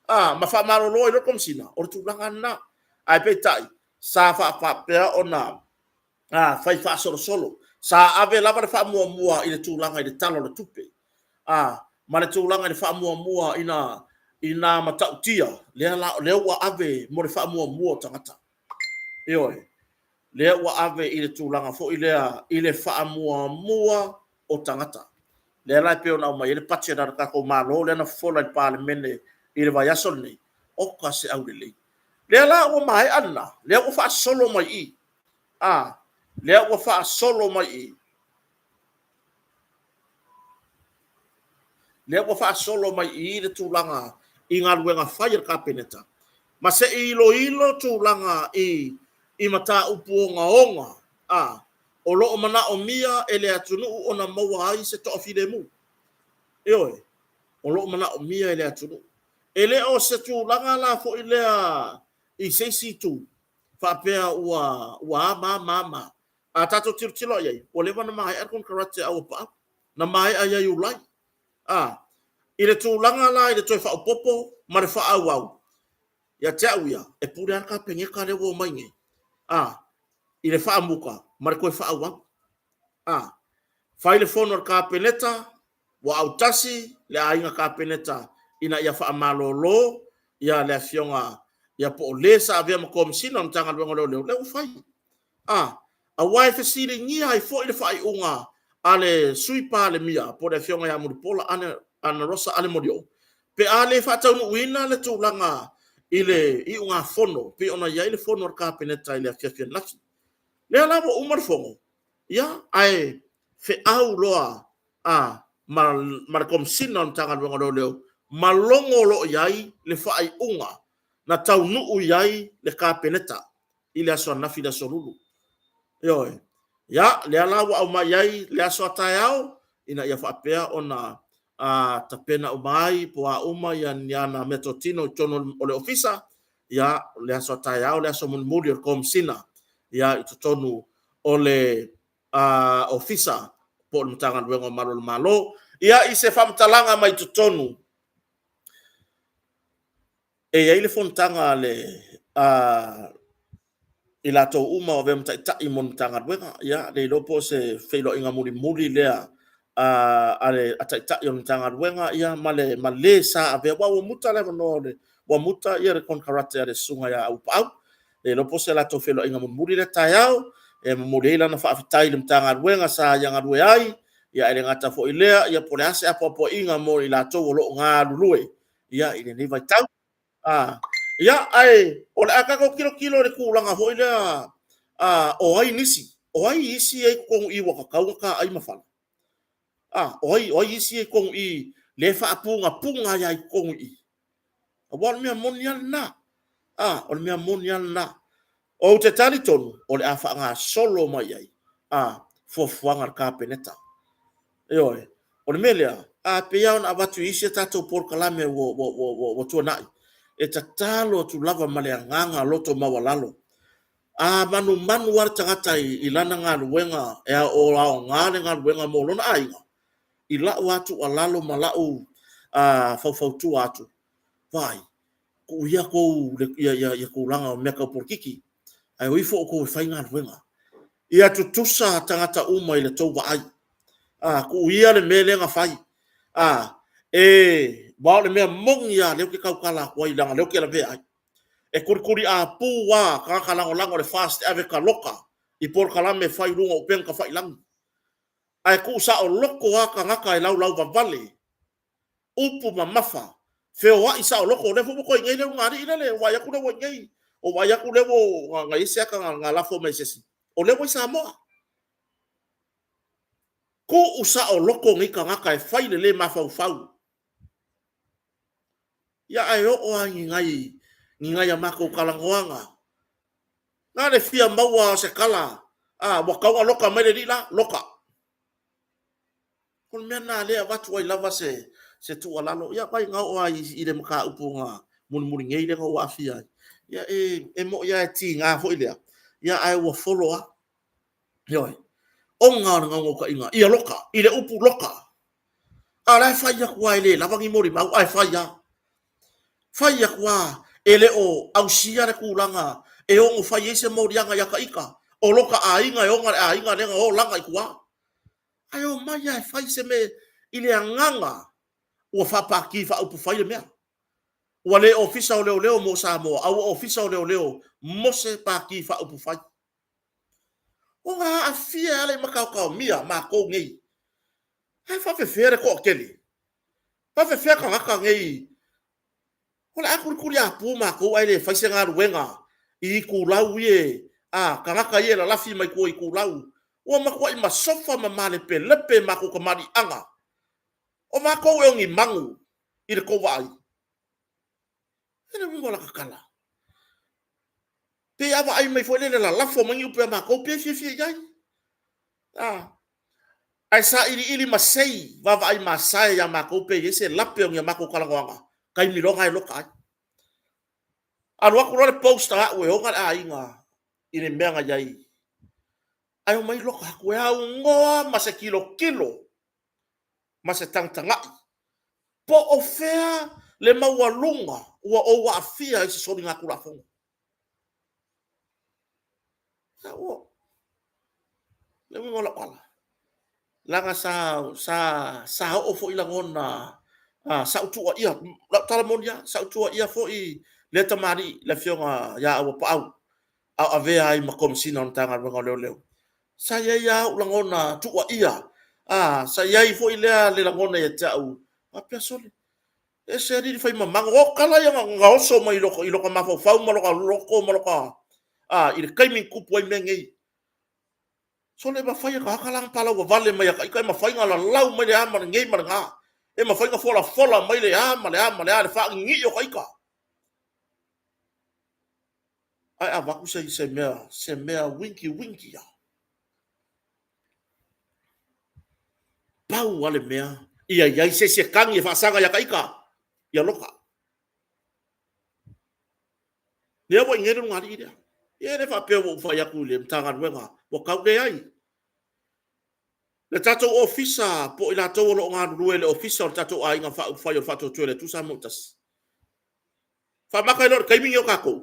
A: lava ma faamalolo ai loa le Komesina, o le tulaga lena. Ae peitai, sa faapea ona fai faasolosolo, sa ave lava le faamuamua i le tulaga i le Tala o le Tupe, ma le tulaga i le faamuamua i nā matautia, lea la, lea ua ave mo le faamuamua o tagata. Ioe. Lea ua ave i le tulaga foi lea i le faamuamua o tagata. Lea la e pei ona aumai ai le budget a le tatou Malo lea na fofola i le Palemene i le vaiaso lenei, oka se aulelei. Lea la ua maea lena, lea ua faasolo mai i i, lea ua faasolo mai i, lea ua faasolo mai i le tulaga i galuega fai a le Kapeneta, ma se i iloilo tulaga i mataupu ogaoga o lo o manaomia e le atunuu ona maua ai se toafilemu. Ioe, o lo o manaomia e le atunuu. E le o se tulaga la foi lea i se isi itu faapea ua a ma a ma a ma. A tatou tilotilo i ai, ua leva ona maea le konekarate a Auapaau. na maea ia Iulai. A, i le tulaga la i le toe faaopoopo ma le faaauau, ia te au ia, e pule lava le Kapeneta lea ua omai nei, a, i le faamuta ma le toe faaauau. A, fai le fono a le Kapeneta, ua autasi le aiga Kapeneta ina ia faamalolo ia le afioga ia po o le sa avea ma Komesina o le Matagaluega o Leoleo, lea ua fai. A, aua e fesiligia ai foi le faaiuga a le Sui Palemia po o le afioga ia Mulipola Anarosa Ale Molioo, pe a le faataunuuina le tulaga i le iugafono pei ona i ai le fono a le Kapeneta i le afiafi ananafi. Lea la ua uma le fono, ia, ae feau loa a ma le Komesina o le Matagaluega o Leoleo ma logo loa i ai le faaiuga na taunuu i ai le Kapeneta i le aso ananafi le aso Lulu. Ioe. Ia, lea la ua aumai ai le aso a taeao ina ia faapea ona tapena uma ai po o a uma ni ana meatotino i totonu o le ofisa, ia, le aso a taeao le aso mulimuli o le Komesina, ia, i totonu o le ofisa po o le Matagaluega o Malu o le Malo. Ia, i se faamatalaga mai totonu, e i ai le fonotaga a le i latou uma o avea ma taitai mo le Matagaluega. Ia, le iloa po o se feiloaiga mulimuli lea a le taitai o le Matagaluega, ia, ma le ma le sa avea, aua ua muta le avanoa o le ua muta ia le konekarate a le susuga ia Auuapaau. Le iloa po o se latou feiloaiga mulimuli lea taeao, e momoli ai lana faafetai i le Matagaluega sa ia galue ai, ia ae le gata foi i lea, ia po o le a se apoapoaiga mo i latou o lo o galulue, ia, i lenei vaitau. Ia, ae o le a tatou tilotilo i le tulaga foi lea o ai nisi, o ai isi e i totonu i i ua tatau ona taai ma fala? O ai, o ai isi e i totonu i i lea e faapunapunapunga ai lava i totonu i i? Aua o le mea moni lava lena. O le mea moni lava lena. Ou te talitonu o le a faagasolo mai ai a fuafuaga a le Kapeneta. Ioe. O le mea lea, a pei lava ona avatu i isi a tatou polokalame ua tuanai, e tatalo atu lava ma le agaga loto maualalo. A manumanu lava le tagata i lana galuega e aoga le galuega mo lona aiga, i lau lava tuualalo ma lau faufautua atu, vaai, tuu ia tou ia tulaga o mea tau polokiki, ae o ifo outou e fai galuega. Ia tutusa tagata uma i le tou vaai. A, tuu ia le mea lea na fai. A, e, aua o le mea moni lava lea ou te tautala atu ai leaga o lea ou te lavea ai. E tulituliapu lava tagata lagolago a le FAST e ave e taloka i polokalame e fai i luga o upega tafailagi. Ae tuusaoloto lava tagata e laulauvavale, upu mamafa, feoai saoloto. O lea foi ua toe i inei le ulugalii lele, ua vaai atu o lea ua i inei, ua vaai atu o lea ua i ai se ata na lafo mai e se isi, o lea ua i Samoa. Tuusaoloto nei tagata e fai le le mafaufau. Ia ae oo lava i ni nai a matou talanoaga, na o le fia maua lava o se tala, a, ua tatau ona loka mai le alii la, loka. O le mea lena o lea e avatu ai lava se tuualalo. Ia vaai na oo lava i le mataupu na mulimuli nei lea na ou aafia ai. Ia e moni lava e tiga foi lea, ia ae ua folo lava. Ioe. Oga o le naunautaiga ia loka, i le upu loka. A o la e fai atu lava e le lava ni molimau, ae fai lava. Fai atu lava e le o ausia le tulaga e ono fai ai se moliaga ia ita, o lota aiga e ona le aiga lea na o laga i tua. Ae omai lava e fai se mea i le agaga ua faapati faaupufai le mea. Ua le Ofisa o Leoleo mo Samoa, a ua Ofisa o Leoleo mo se Pati Faaupufai. Ona aafia ai lea i mataotaomia matou nei. Ae faapefea le toatele? Faapefea tagata nei? O le a tulituliapu matou ae le fai se galuega i itulau ie a tagata ia e lalafi mai tua i itulau. Ua matuai masofa ma malepelepe matou tamaliiaga. O matou e o ni manu i le tou vaai. E le uiga o lata tala. Pei a vaai mai foi lele lalafo mai ni upu ia matou, pei e fiafia i ai. Ae sailiili masei, vaavaai masae ia matou pe i ai se lape o ni a matou talanoaga, taimi loa lena e loka ai. Alu atu loa le post a au e ona le aiga i le mea na i ai, ae omai loka atu e aunoa ma se tilotilo. ma se tagatagai po o fea le maualuga ua ou aafia ai i se soligatulafono. Ia ua le uiga o lau ala, leaga sa sa sa oo foi lagona a sa ou tuuaia, lau tala moni lava, sa ou tuuaia foi lea tamalii le afioga ia Auapaau a o avea ai ma Komesina o le Matagaluega o Leoleo. Sa i ai lava ou lagona tuuaia, a, sa i ai foi lea le lagona ia te au, faapea, sole, e ese alii le fai mamago. O tala ia na oso mai i lota mafaufau ma lota loto ma lota, a, i le taimi na tutupu ai mea nei. Sole, e mafai e tagata la ona palauvavale mai ia ita, e mafai ona lalau mai le a ma lenei ma lena, e mafai ona folafola mai le a ma le a ma le a, le faaninii o ita. Ae avatu se, se mea, se mea winky winky lava. Pau lava le mea, ia i ai se isi e tagi e faasaga ia ita, ia loka. Lea ua i inei le ulugalii lea. Ia e le faapea ua ou fai atu i le Matagaluega ua tau, leai. Le tatou ofisa po o i latou o lo o galulue i le ofisa o le tatou Aiga Faaupufai o le Faatuatua i le Atua Samoa ua Tasi, faamata ai loa i le taimi lenei o tatou.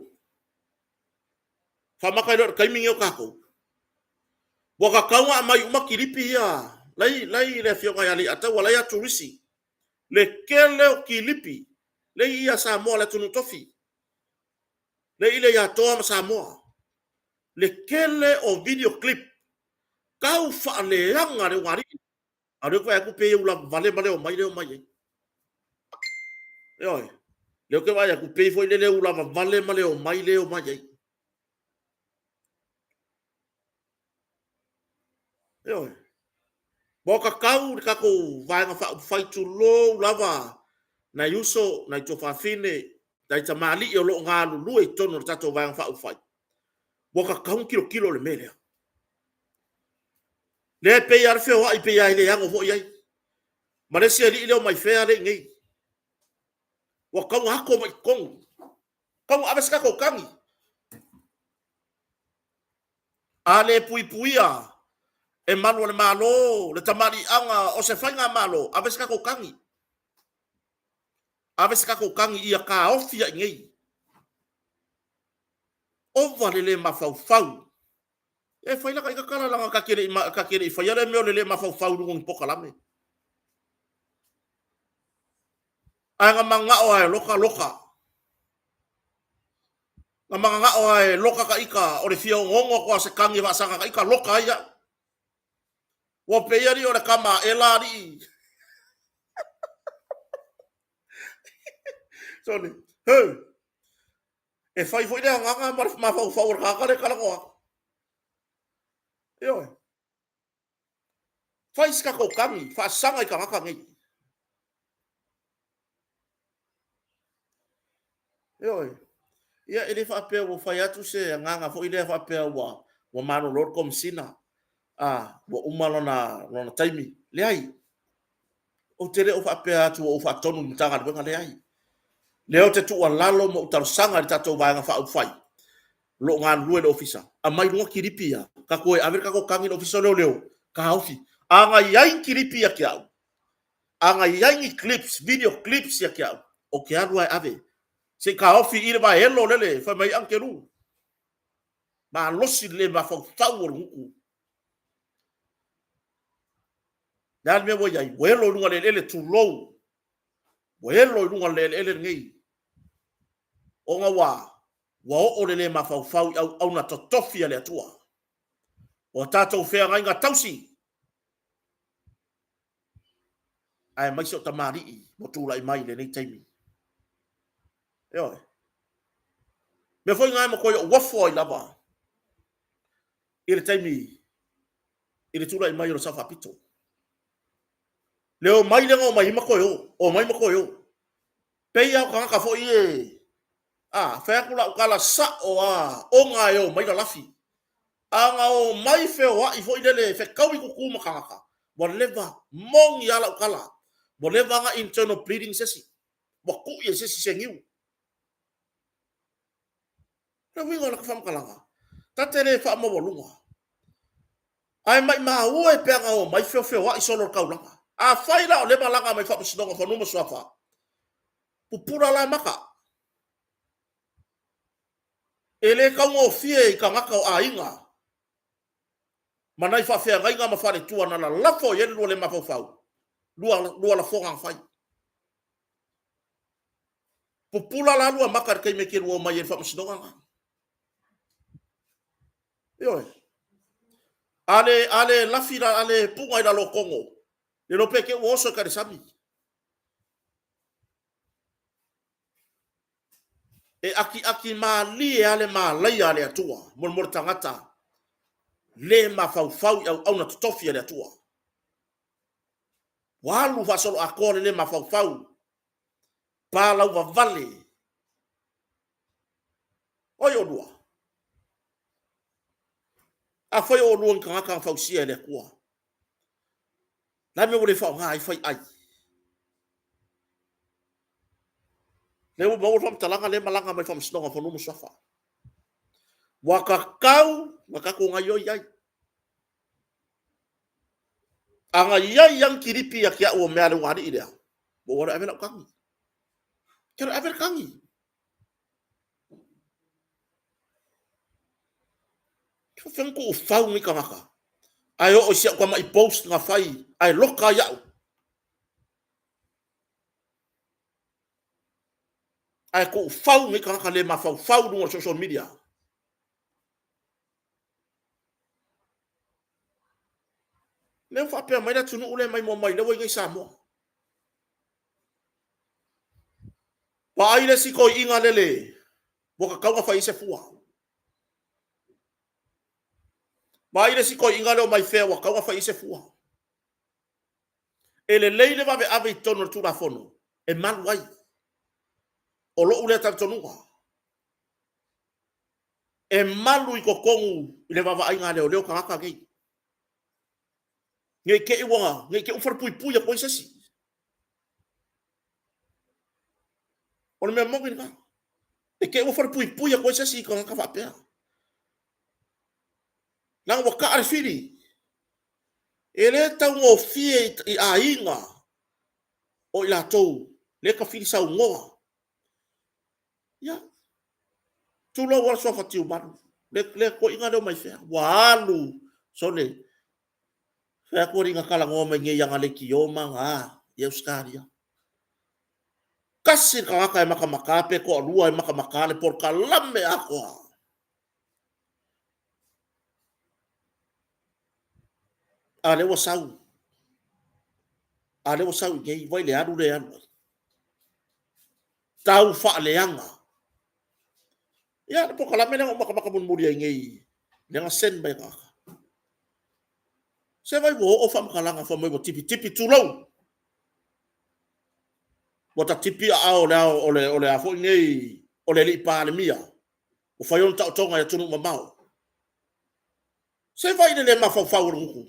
A: Faamata ai loa i le taimi lenei o tatou. Ua tatau ona aumai uma kilipi ia, lai, lai le afioga ia Leiataua, lai ia Turisi, le tele o kilipi, lea i Samoa le atunuu tofi, lea i le Atoa ma Samoa, le tele o video clip, tau faaleaga le ulugalii. A o lea ou te vaai atu pei e ulavavale ma le omai lea e omai ai. Ioe. Lea ou te vaai atu pei foi lele e ulavavale ma le omai lea e omai ai. Ioe. Ua tatau le tatou Vaega Faaupufai, tulou lava nai uso, nai tuafafine, nai tamalii o lo o galulue i totonu o le tatou Vaega Faaupufai, ua tatau ona tilotilo i le mea lea. Lea e pei lava le feoai pei lava e le ano foi i ai. Ma le isi alii lea o mai fea lea e i inei. Ua tatau ona ato mai i totonu. Tatau ona ave se tatou tagi. A le puipuia e malu o le Malo le tamaliiaga o se faigamalo, ave se tatou tagi. Ave se tatou tagi ia taofi ai i inei. Ova le le mafaufau. E fai lata ita tala leaga ta te le i, ta te le i faia le mea o le le mafaufau i luga o ni polokalame. Ae na manao lava e loka, loka. Na mananao lava e loka ta ita, o le fia onoono atu lava o se tagi e faasaga ta ita, loka ai au. Ua pei alii o le tama a Ela alii. Sorry. Hey. E fai foi le agaga ma le mafaufau o le tagata lea e talanoa atu. Ioe. Fai se tatou tagi, faasaga i tagata nei. Ioe. Ia, e le faapea ua fai atu se agaga foi lea faapea ua, ua malolo le Komesina, a, ua uma lona, lona taimi. Leai. Ou te le o faapea atu ua ou faatonu i le Matagaluega, leai. Lea ou te tuualalo ma ou talosaga i le tatou Vaega Faaupufai o lo o galulue i le Ofisa, aumai luga kilipi ia, tatou o e ave le tatou tagi i le Ofisa o Leoleo, taofi. A na i ai ni kilipi ia te au, a na i ai ni clips, video clips ia te au, ou te alu lava e ave, se i taofi i i le vaelo lele, fai mai Agelu. Malosi le mafaufau o le gutu. Le a le mea ua i ai? Ua elo i luga o le eleele, tulou. Ua elo i luga o le eleele lenei. Ona ua, ua oo le le mafaufau i auauna totofi a le Atua. O tatou feagaiga tausi, aemaise o tamalii ua tulai mai i lenei taimi. Ioe. Mea foi na e matuai ou ofo ai lava i le taimi i le tulai mai o le Sao Faapito. Le omai lea na omai ai ma toe o, omai ma toe o. Pei lava o tagata foi e, a, fai atu lau tala sao lava, ona e omai lalafi. A na omai feoai foi lele, fetaui tutu ma tagata, ua leva, moni lava lau tala, ua leva na internal bleeding se isi, ua tui e se isi se niu. O le uiga o laka faamatalaga, ta te le faamaualuga. Ae maimau e pe ana omai feofeoai solo i le taulaga. Afai la o lea e malaga mai Faamasinoga o Fanua ma Suafa, pupula la maka. E le taugofie i tagata o aiga ma nai faafeagaiga ma faletua na lalafo i ai le lua le mafaufau, lua lafoga na fai. Pupula la lua maka i le taimi e te lua omai ai i le faamasinoga lena. Ioe. A le, a le lafi, a le puna i lalo o togo, le iloa pe te i ua oso i tai i le sami. E akiaki malie lava le malaia a le Atua mo le tagata le mafaufau i auauna totofi a le Atua. Ua alu faasoloatoa le le mafaufau, palauvavale. O ai oulua? Afai o oulua ni tagata na fausia e le Atua, le a le mea ua le faaaoga ai fai ai? Lea ua maua le faamatalaga lea e malaga mai Faamasinoga o Fanua ma Suafa. Ua tatau ona tatou gaoioi ai. A na i ai lava ni kilipi ia te au o mea a le ulugalii lea, ua ou alu e ave lau tagi. Ou te alu e ave le tagi. E faapefea ona tuufau nei tagata ae oo i si au tamai post na fai ae loka ai au. Ae tuufau nei tagata le mafaufau i luga o le social media. Lea ua faapea mai le atunuu lea mai mai lea ua i nei Samoa. Vaai le isi toeaina lele ua tatau ona fai ai se fua. Vaai le isi toeaina lea o mai fea ua tatau ona fai ai se fua. E lelei le vaveave i totonu o le Tulafono e malu ai. O lou lea talitonuga. E malu i totonu i le vaavaaiga a leoleo tagata nei. Ne i te i ua, ne i te i ua falepuipui atu ai se isi. O le mea moni lena. E te i ua falepuipui atu ai se isi i tagata faapea. Leaga ua taa le fili. E le taugofie i aiga o i latou lea e tafili saunoa. Ia, tulou lava le suafa Tiumalu, le toeaina lea o Maifea, ua alu, sole, fai atu alii na talanoa mai nei i ana leitio ma ana a i Ausetalia. Tasi le tagata e matamata pe toalua e matamata le polokalame atoa. A lea ua sau. A lea ua sau i inei, vai le alu lea e alu ai. Tau faaleaga. Ia, le polokalame lea na ou matamata mulimuli ai nei, lea na send mai e tagata. Se vai ua oo faamatalaga fai mai ua tipitipi, tulou. Ua ta tipi aao o le, o le, o le a foi nei, o le alii Palemia, ua fai ona taotoga i atunuu mamao. Se vai le le mafaufau o le gutu.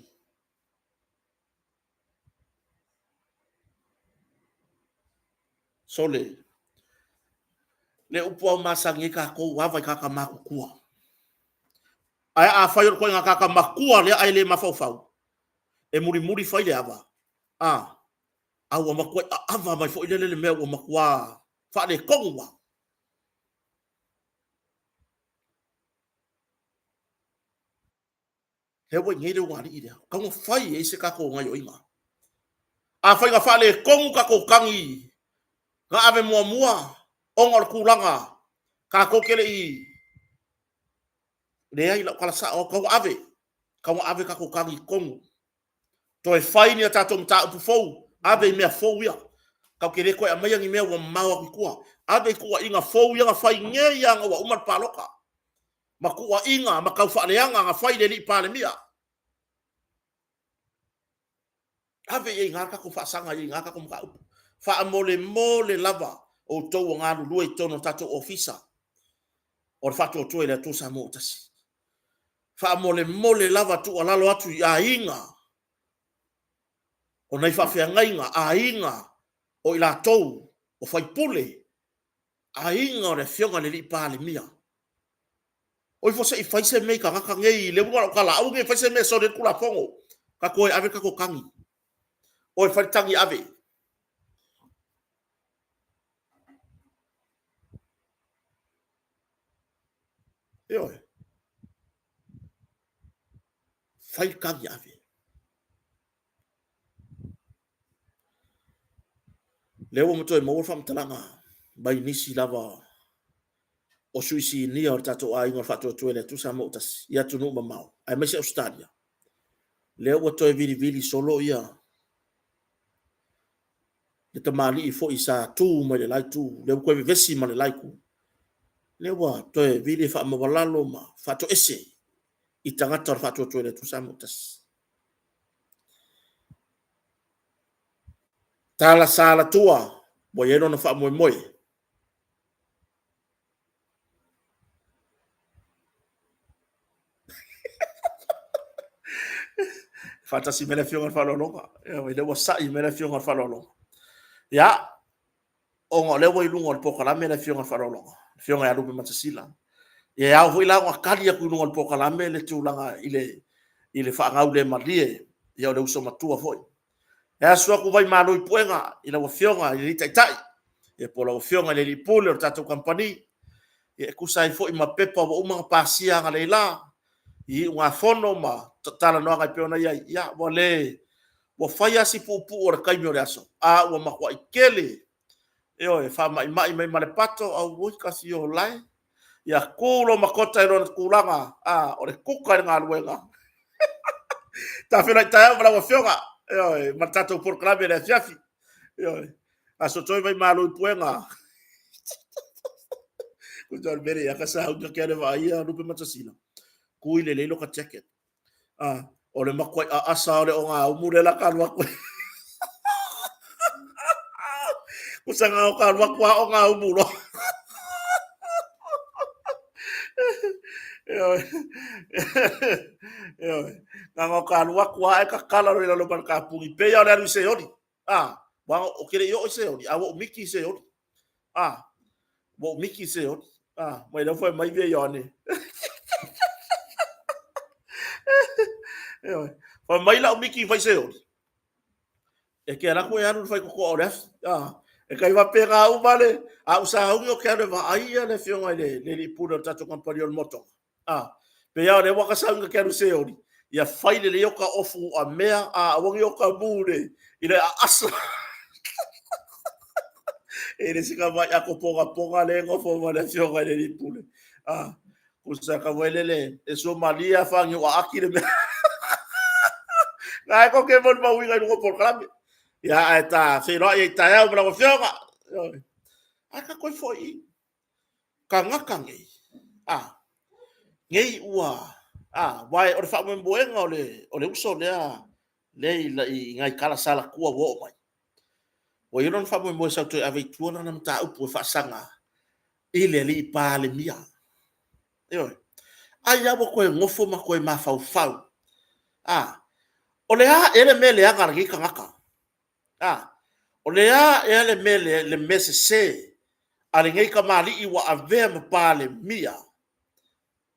A: Sole, le upu au masani ai tatou, ava i tagata matutua. Ae afai o le ituaiga tagata matua lea ae le mafaufau, e mulimuli fai le ava, a, a ua matuai aava mai foi lele le mea ua matua faaletonu lava. Lea ua i inei le ulugalii lea. Tatau ona fai i ai se tatou gaioiga. Afai na faaletonu tatou tagi na ave muamua ona o le tulaga tatou te le i leai lau tala sao tatau ona ave tatau ona ave tatou tagi i totonu toe fai ni a tatou mataupu fou ave i mea fou ia tatou te le toe aumaia ni mea ua mamao atu i tua ave i tuuaiga fou ia na fai nei lava ina ua uma le palota ma tuuaiga ma taufaaleaga na fai i le alii Palemia. Ave i ai i ina le tatou faasaga i ai i ina le tatou mataupu. Faamolemole lava outou o galulue i totonu o le tatou ofisa o le Faatuatua i le Atua Samoa ua Tasi. Faamolemole lava tuualalo atu i aiga o nai faafeagaiga, aiga o i latou o faipule, aiga o le Afioga i le Alii Palemia. O ifo se i fai se mea i tagata nei, le uiga o lau tala, aua ne i fai se mea e soli ai le Tulafono, tatou o e ave le tatou tagi. Oe fai le tagi ave. Ioe. Fai le tagi ave. Lea ua toe maua le faamatalaga mai nisi lava o sui sinia o le tatou aiga o le Faatuatua i le Atua Samoa ua Tasi i atunuu mamao, aemaise Ausetalia, lea ua toe vilivili solo ia le tamalii foi sa tu mai le la itu, lea ua toe vevesi ma le la itu, lea ua toe vili e faamaualalo ma faatoese i tagata o le Faatuatua i le Atua Samoa ua Tasi. Tala Salatua ua i ai lona faamoemoe. Faatasi mai le Afioga i le Faaaloaloga. Ioe, lea ua sa'i mai le Afioga i le Faaaloaloga. Ia, ona o lea ua i luga o le polokalame le Afioga i le Faaaloaloga, le Afioga ia Lupe Matasila. Ia e ao foi la ona tali atu i luga o le polokalame le tulaga i le, i le faagaulemalie, ia o le uso matua foi. E asu atu vai malo i puega i lau Afioga i le Alii Taitai, ia po o lau Afioga i le Alii Pule o le tatou kamupani, ia e tusa ai foi ma pepa ua uma ona pasia analeila i iugafono ma talanoaga e pei ona i ai, ia ua le, ua fai lava si puupuu o le taimi o le aso, a ua matuai tele, ioe, faamaimai mai ma le pato, auoi kasi o lae, ia tu lo makota i lona tulaga, a, o le kuka i le galuega. Ta feiloai taeao ma lau Afioga, ioe, ma le tatou polokalame i le afiafi. Ioe, aso toe vai malo i puega. Ko le mele ia ka sa uta ke ale vaai lupe matasila. Kui le leilo ka jacket. Ah, o le makuai aasa o le ogaumu le la ka alu atu. Kusa nga o ka alu atu a ogaumu loa. Ioe. Ioe. Nga o ka alu atu a e kakala lo i lalo ma le kapuni. Pei o le alu i Seoli. Ah, wa o kele i o i Seoli, a ua umiki i Seoli. Ah, ua umiki i Seoli. Ah, mai lau fai mai via Ioane. Ioe. Fai mai lau miki fai Seoli. E ke ala koe alu le fai kokoa o le afi. Ah, e kai wapenga uma le, a usaungi o ke alu e vaai ia le afioga i le le alii pule o le tatou kamupani o le motoga. A, pei lava o lea ua ka sau ina ke alu seoli, ia fai lelei o ka ofu a mea, a aua nei o ka mu le, i le aasa. E le se ka mai ako ponga ponga le nofo ma le afioga i le alii pule. A, kusa ka wai lele, e sua malie a whangi o aaki le mea. Nā e koke mo le mauiga i lunga o polokalame. Ia, ae ta wheiloai e i taeao ma lau afioga. Ae ka koe foi i. Kangaka nei, a, nei ua, a, wae o le faamoemoega o le, o le uso lea, lea i, i, i ngai kala salatua ua oo mai. Ua i ai lona faamoemoe sau toe ave i tua lana mataupu e faasaga i le alii Palemia. Ioe. Ai lava ua toe nofo ma toe mafaufau. A, o le a ea le mea leaga a lenei tagata? A, o le a ea le mea, le, le mea sese a lenei kamali'i ua avea ma Palemia?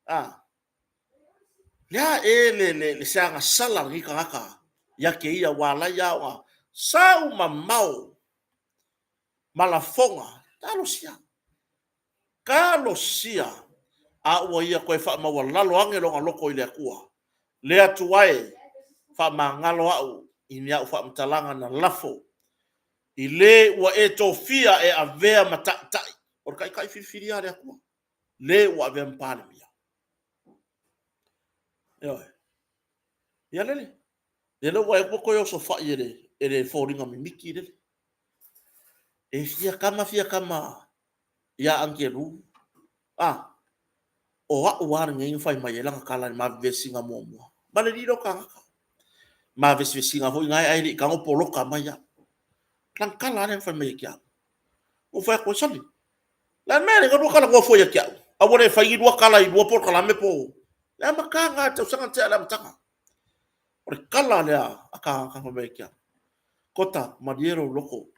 A: A, le a ea le, le, le se agasala a lenei tagata ia te ia ua ala ai a ona sau mamao ma lafoga? Talosia. Talosia a ua ia toe faamaualalo ane lona loto i le Atua. Le Atua e, faamagalo a'u i ni a'u faamatalaga na lafo i le ua e tofia e avea ma ta'ita'i. O le ta'ita'i filifilia a le Atua, le ua avea ma Palemia. Ioe. Ia lele. Ia lea ua e ua toe osofa'i e le, e le foliga mimiti lele. E fia kama fia kama iā Angelu, a, o a'u a lenei na fai mai ai lana tala i le mavevesiga muamua. Ma le lilo tagata. Mavesivesiga foi na e ae le i tago poloka mai a'u. Lana tala a lea na fai mai ia te a'u. Ua fai atu ai, sole, le a le mea le lua talanoa fua ia te a'u? A ua le fai ni lua tala i lua polokalame po le amataga a le tausaga na tea le amataga. O le tala lea a tagata fai mai ia te a'u. Kota, malie lou loto.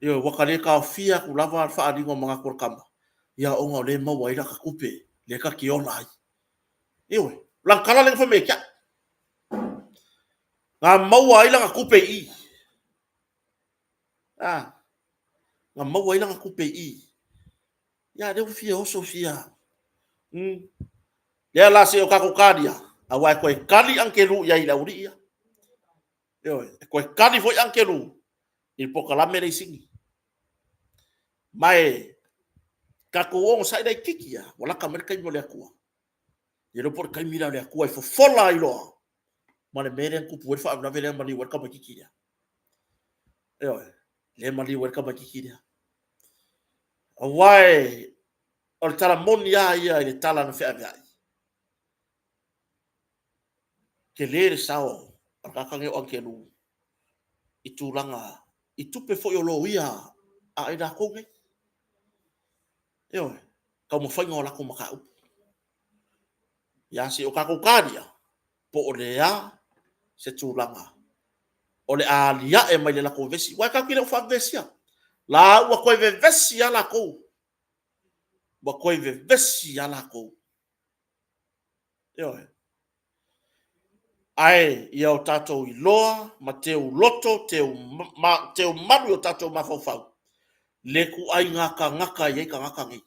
A: Ioe, ua ta le taofia atu lava le faaaliga o manatu o le tama, ia ona o lea e maua ai lata tupe, lea ta te ola ai. Ioe, o lana tala lea na fai mai ia te au. Na maua ai lana tupe i i. A, na maua ai lana tupe i i. Ia, lea ua fia oso fia. Lea la se o tatou talia, aua e toe tali Angelou i ai i le aualii ia. Ioe, e toe tali foi Angelou i le polokalame lea i Sini. Ma e tatou onosai laititi lava, ua lata mai le taimi o le Atua. Ia le iloa po o le taimi lea o le Atua e fofola ai loa ma le mea lea na tupu ai le faalavelave lea na maliu ai le tamaitiiti lea. Ioe, lea e maliu ai le tamaitiiti lea. Aua o le tala moni lava ia i le tala na feaveai, tele le sao o le tagata lenei o Agelu i tulaga i tupe foi o loia a i latou nei. Ioe, taumafaiga o latou mataupu. Ia se i o tatou talia po o le a se tulaga o le a aliae mai le latou vevesi, aua tatou te le o faavevesina. La ua toe vevesi lava latou, ua toe vevesi lava latou. Ioe. Ae ia o tatou iloa ma teuloto, teumalu i o tatou mafaufau le ituaiga tagata e i ai tagata nei.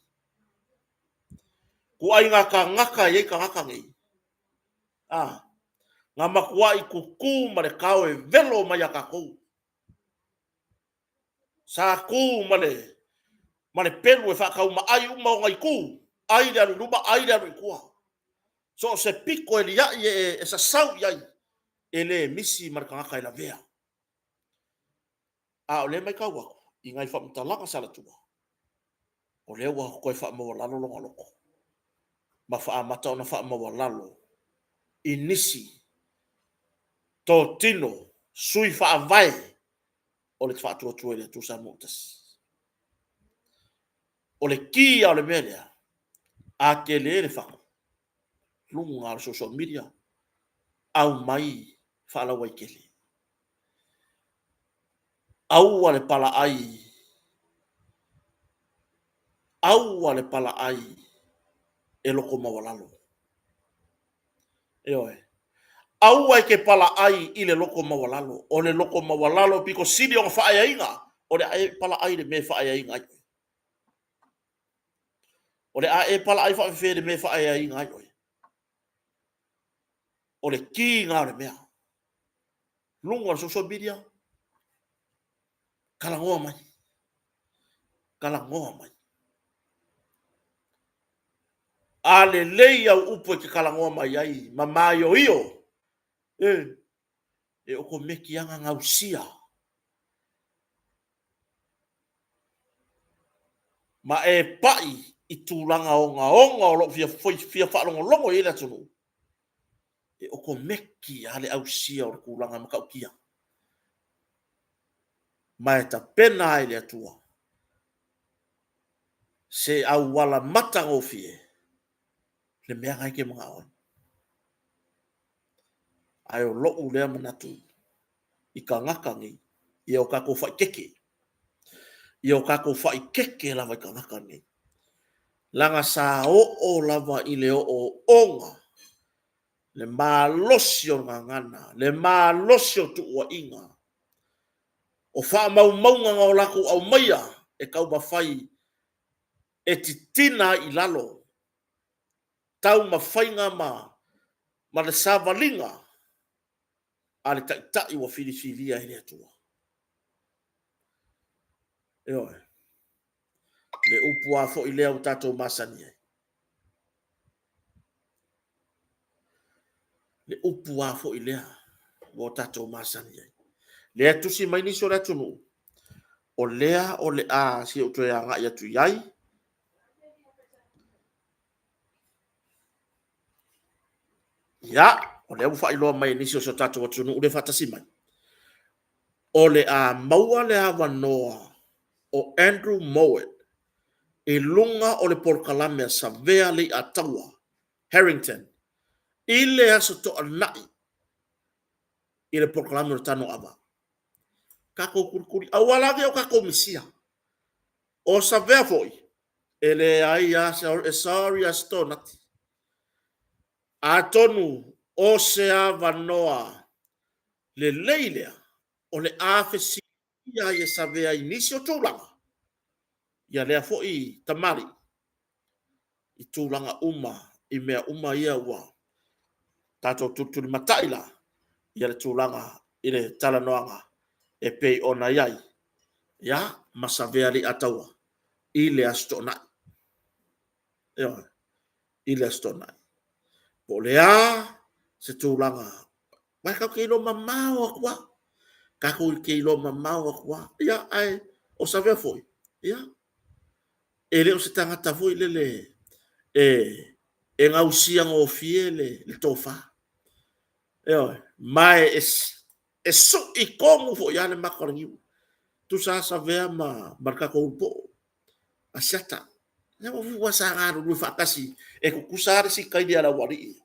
A: Ituaiga tagata e i ai tagata nei. A, na matuai tutu ma le tao e velo mai ia tatou. Sa tu ma le pelu e faataumaai uma ona itu, ai le alu i luma, ai le alu i tua. So o se pito e liai e sasau i ai, e le misi ma le tagata e lavea. A o lea e matau atu i nai faamatalaga sa alatua, o lea ua toe faamaualalo lona loto ma faamata ona faamaualalo i nisi totino, sui faavae o le Faatuatua i le Atua Samoa ua Tasi. O le ki lava o le mea lea, a tele le fatu, luga o le social media, aumai faalauaitele. Aua le palaai, aua le palaai e loto maualalo. Ioe. Aua e te palaai i le loto maualalo. O le loto maualalo pito sili ona faaeaina, o le a e palaai i le mea e faaeaina ai oe. O le a e palaai faafefea i le mea e faaeaina ai oe? O le ki lena o le mea. Luga o le social media, talanoa mai, talanoa mai. A lelei au upu e te talanoa mai ai ma maioio, e, e okomeki lava ona gausia ma e pai i tulaga ogaoga o lo o fia, fia faalogologo i ai le atunuu, e okomeki lava le ausia o le tulaga matautia. Ma e tapena ai le Atua se auala matagofie le mea na e te manao ai. Ae o lou lea manatu i tagata nei, ia o tatou faikeke, ia o tatou faikeke lava i tagata nei. Leaga sa oo lava i le ooooga, le malosi o le gagana, le malosi o tuuaiga, o faamaumauga na o latou aumaia e taumafai e titina ai i lalo taumafaiga ma le savaliga a le Taitai ua filifilia e le Atua. Ioe. Le upu lava foi lea ua tatou masani ai. Le upu lava foi lea ua tatou masani ai. Lea e tusi mai nisi o le atunuu, o lea o le a se i ou toe agai atu i ai. Ia, o lea ua faailoa mai e nisi o si o tatou atunuu le faatasi mai, o le a maua le avanoa o Andrew Mowat i luga o le polokalame a Savea Leiataua Harrington i le Aso Toonai i le polokalame o le Tano Ava. Tatou tulikuli, aua la ne i o tatou misia. O Savea foi, e leai lava, e sorry lava se. Atonu o se avanoa lelei lea o le a fesiligia tofia ai e Savea i nisi o tulaga, ia lea foi tamalii i tulaga uma, i mea uma ia ua tatou tulitulimatai la, ia le tulaga i le talanoaga e pei ona i ai, ia, ma Savea Leiataua i le Aso Toonai. Ioe, i le Aso Toonai. Po o le a se tulaga, aua tatou te iloa mamao atu lava, tatou te iloa mamao atu lava. Ia, ae o Savea foi, ia, e le o se tagata foi lele e gausia gofie le tofa. Ioe. Ma e sui tonu foi lava le mata o le niu. Tusa lava Savea ma le tatou ulupo Asiata. Aua sa galulue faatasi, e tutusa lava le sitaili a le ulualii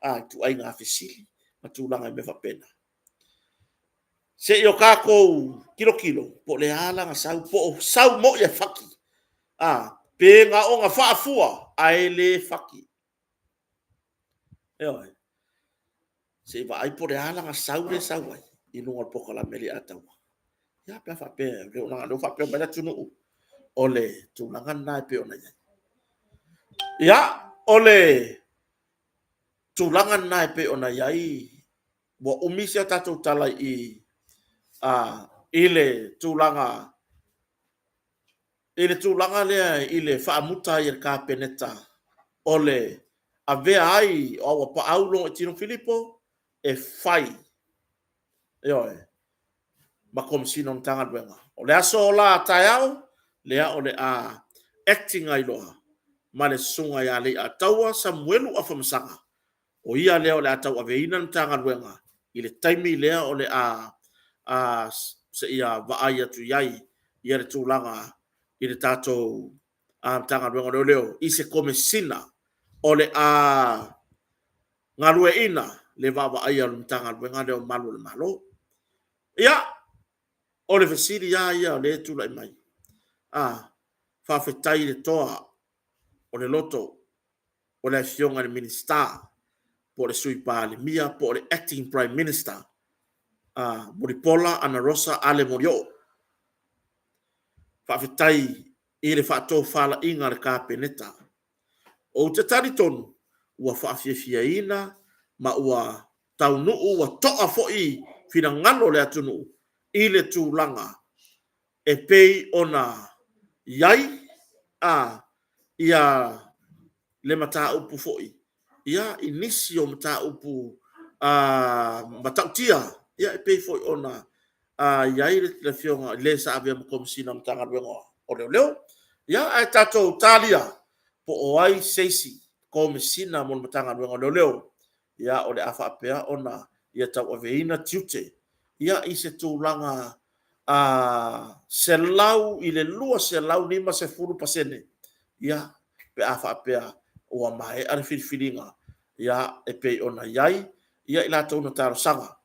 A: i ituaiga fesili ma tulaga i mea faapena. Se i o tatou tilotilo po o le a lana sau, po o sau moi ae fati, pe na ona faafua ae le fati. Ioe. Se i vaai po o le a lana sau lea e sau ai i luga o le polokalame a Leiataua. Ia pe a faapea, leaga o lea ua faapea mai Leatinuu, o le tulaga lena e pei ona i ai. Ia, o le tulaga lena e pei ona i ai, ua umi se tatou tala i i le tulaga i le tulaga lea i le faamuta ai e le Kapeneta o le avea ai o Auapaau Logoitino Filipo e fai, ioe, ma Komesina o Matagaluega. O le aso la taeao, lea o le a acting ai loa ma le Susuga ia Leiataua Samuelu Afamasaga, o ia lea o le a tauaveina le Matagaluega i le taimi lea o le a seia vaai atu i ai i le tulaga i le tatou Matagaluega o Leoleo i se Komesina o le a galueaiina le vaavaaia o le Matagaluega lea o Malu o le Malo. Ia, o le fesili lava ia o lea e tulai mai, faafetai i le toa o le loto o le Afioga i le Minisita po o le Sui Palemia po o le Acting Prime Minister, Mulipola Anarosa Ale Molioo. Faafetai i le faatofalaiga a le Kapeneta. Ou te talitonu ua faafiafiaina ma ua taunuu, ua toa foi finagalo o le atunuu i le tulaga e pei ona i ai le mataupu foi i nisi o mataupu matautia e pei foi ona i ai le afioga i le sa avea ma Komesina o le Matagaluega o Leoleo. Ia, ae tatou talia po o ai se isi Komesina mo le Matagaluega o Leoleo o le a faapea ona ia tauaveina tiute i se tulaga 100 i le 250% pe a faapea ua maea le filifiliga e pei ona i ai i latou na talosaga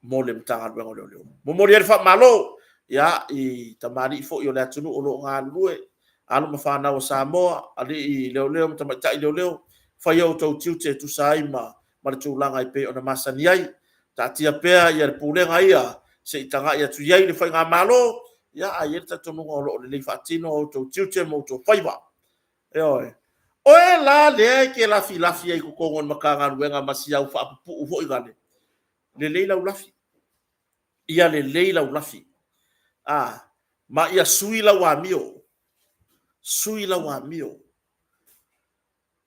A: mo le Matagaluega o Leoleo. Momoli ai le faamalo i tamalii foi o le atunuu o lo o galulue, alo ma fanau a Samoa, alii leoleo ma tamaitai leoleo, faia outou tiute e tusa ai ma le tulaga e pei ona masani ai. Taatia pea le pulega ia se i tagai atu i ai le Faigamalo, ae i ai le talitonuga o lo o lelei faatino outou tiute ma outou faiva. Ioe. Oe la lea e te lafilafi ai i totonu o le Matagaluega ma si au faapupuu foi lale, lelei lau lafi, ia lelei lau lafi, ma ia sui lau amio, sui lau amio.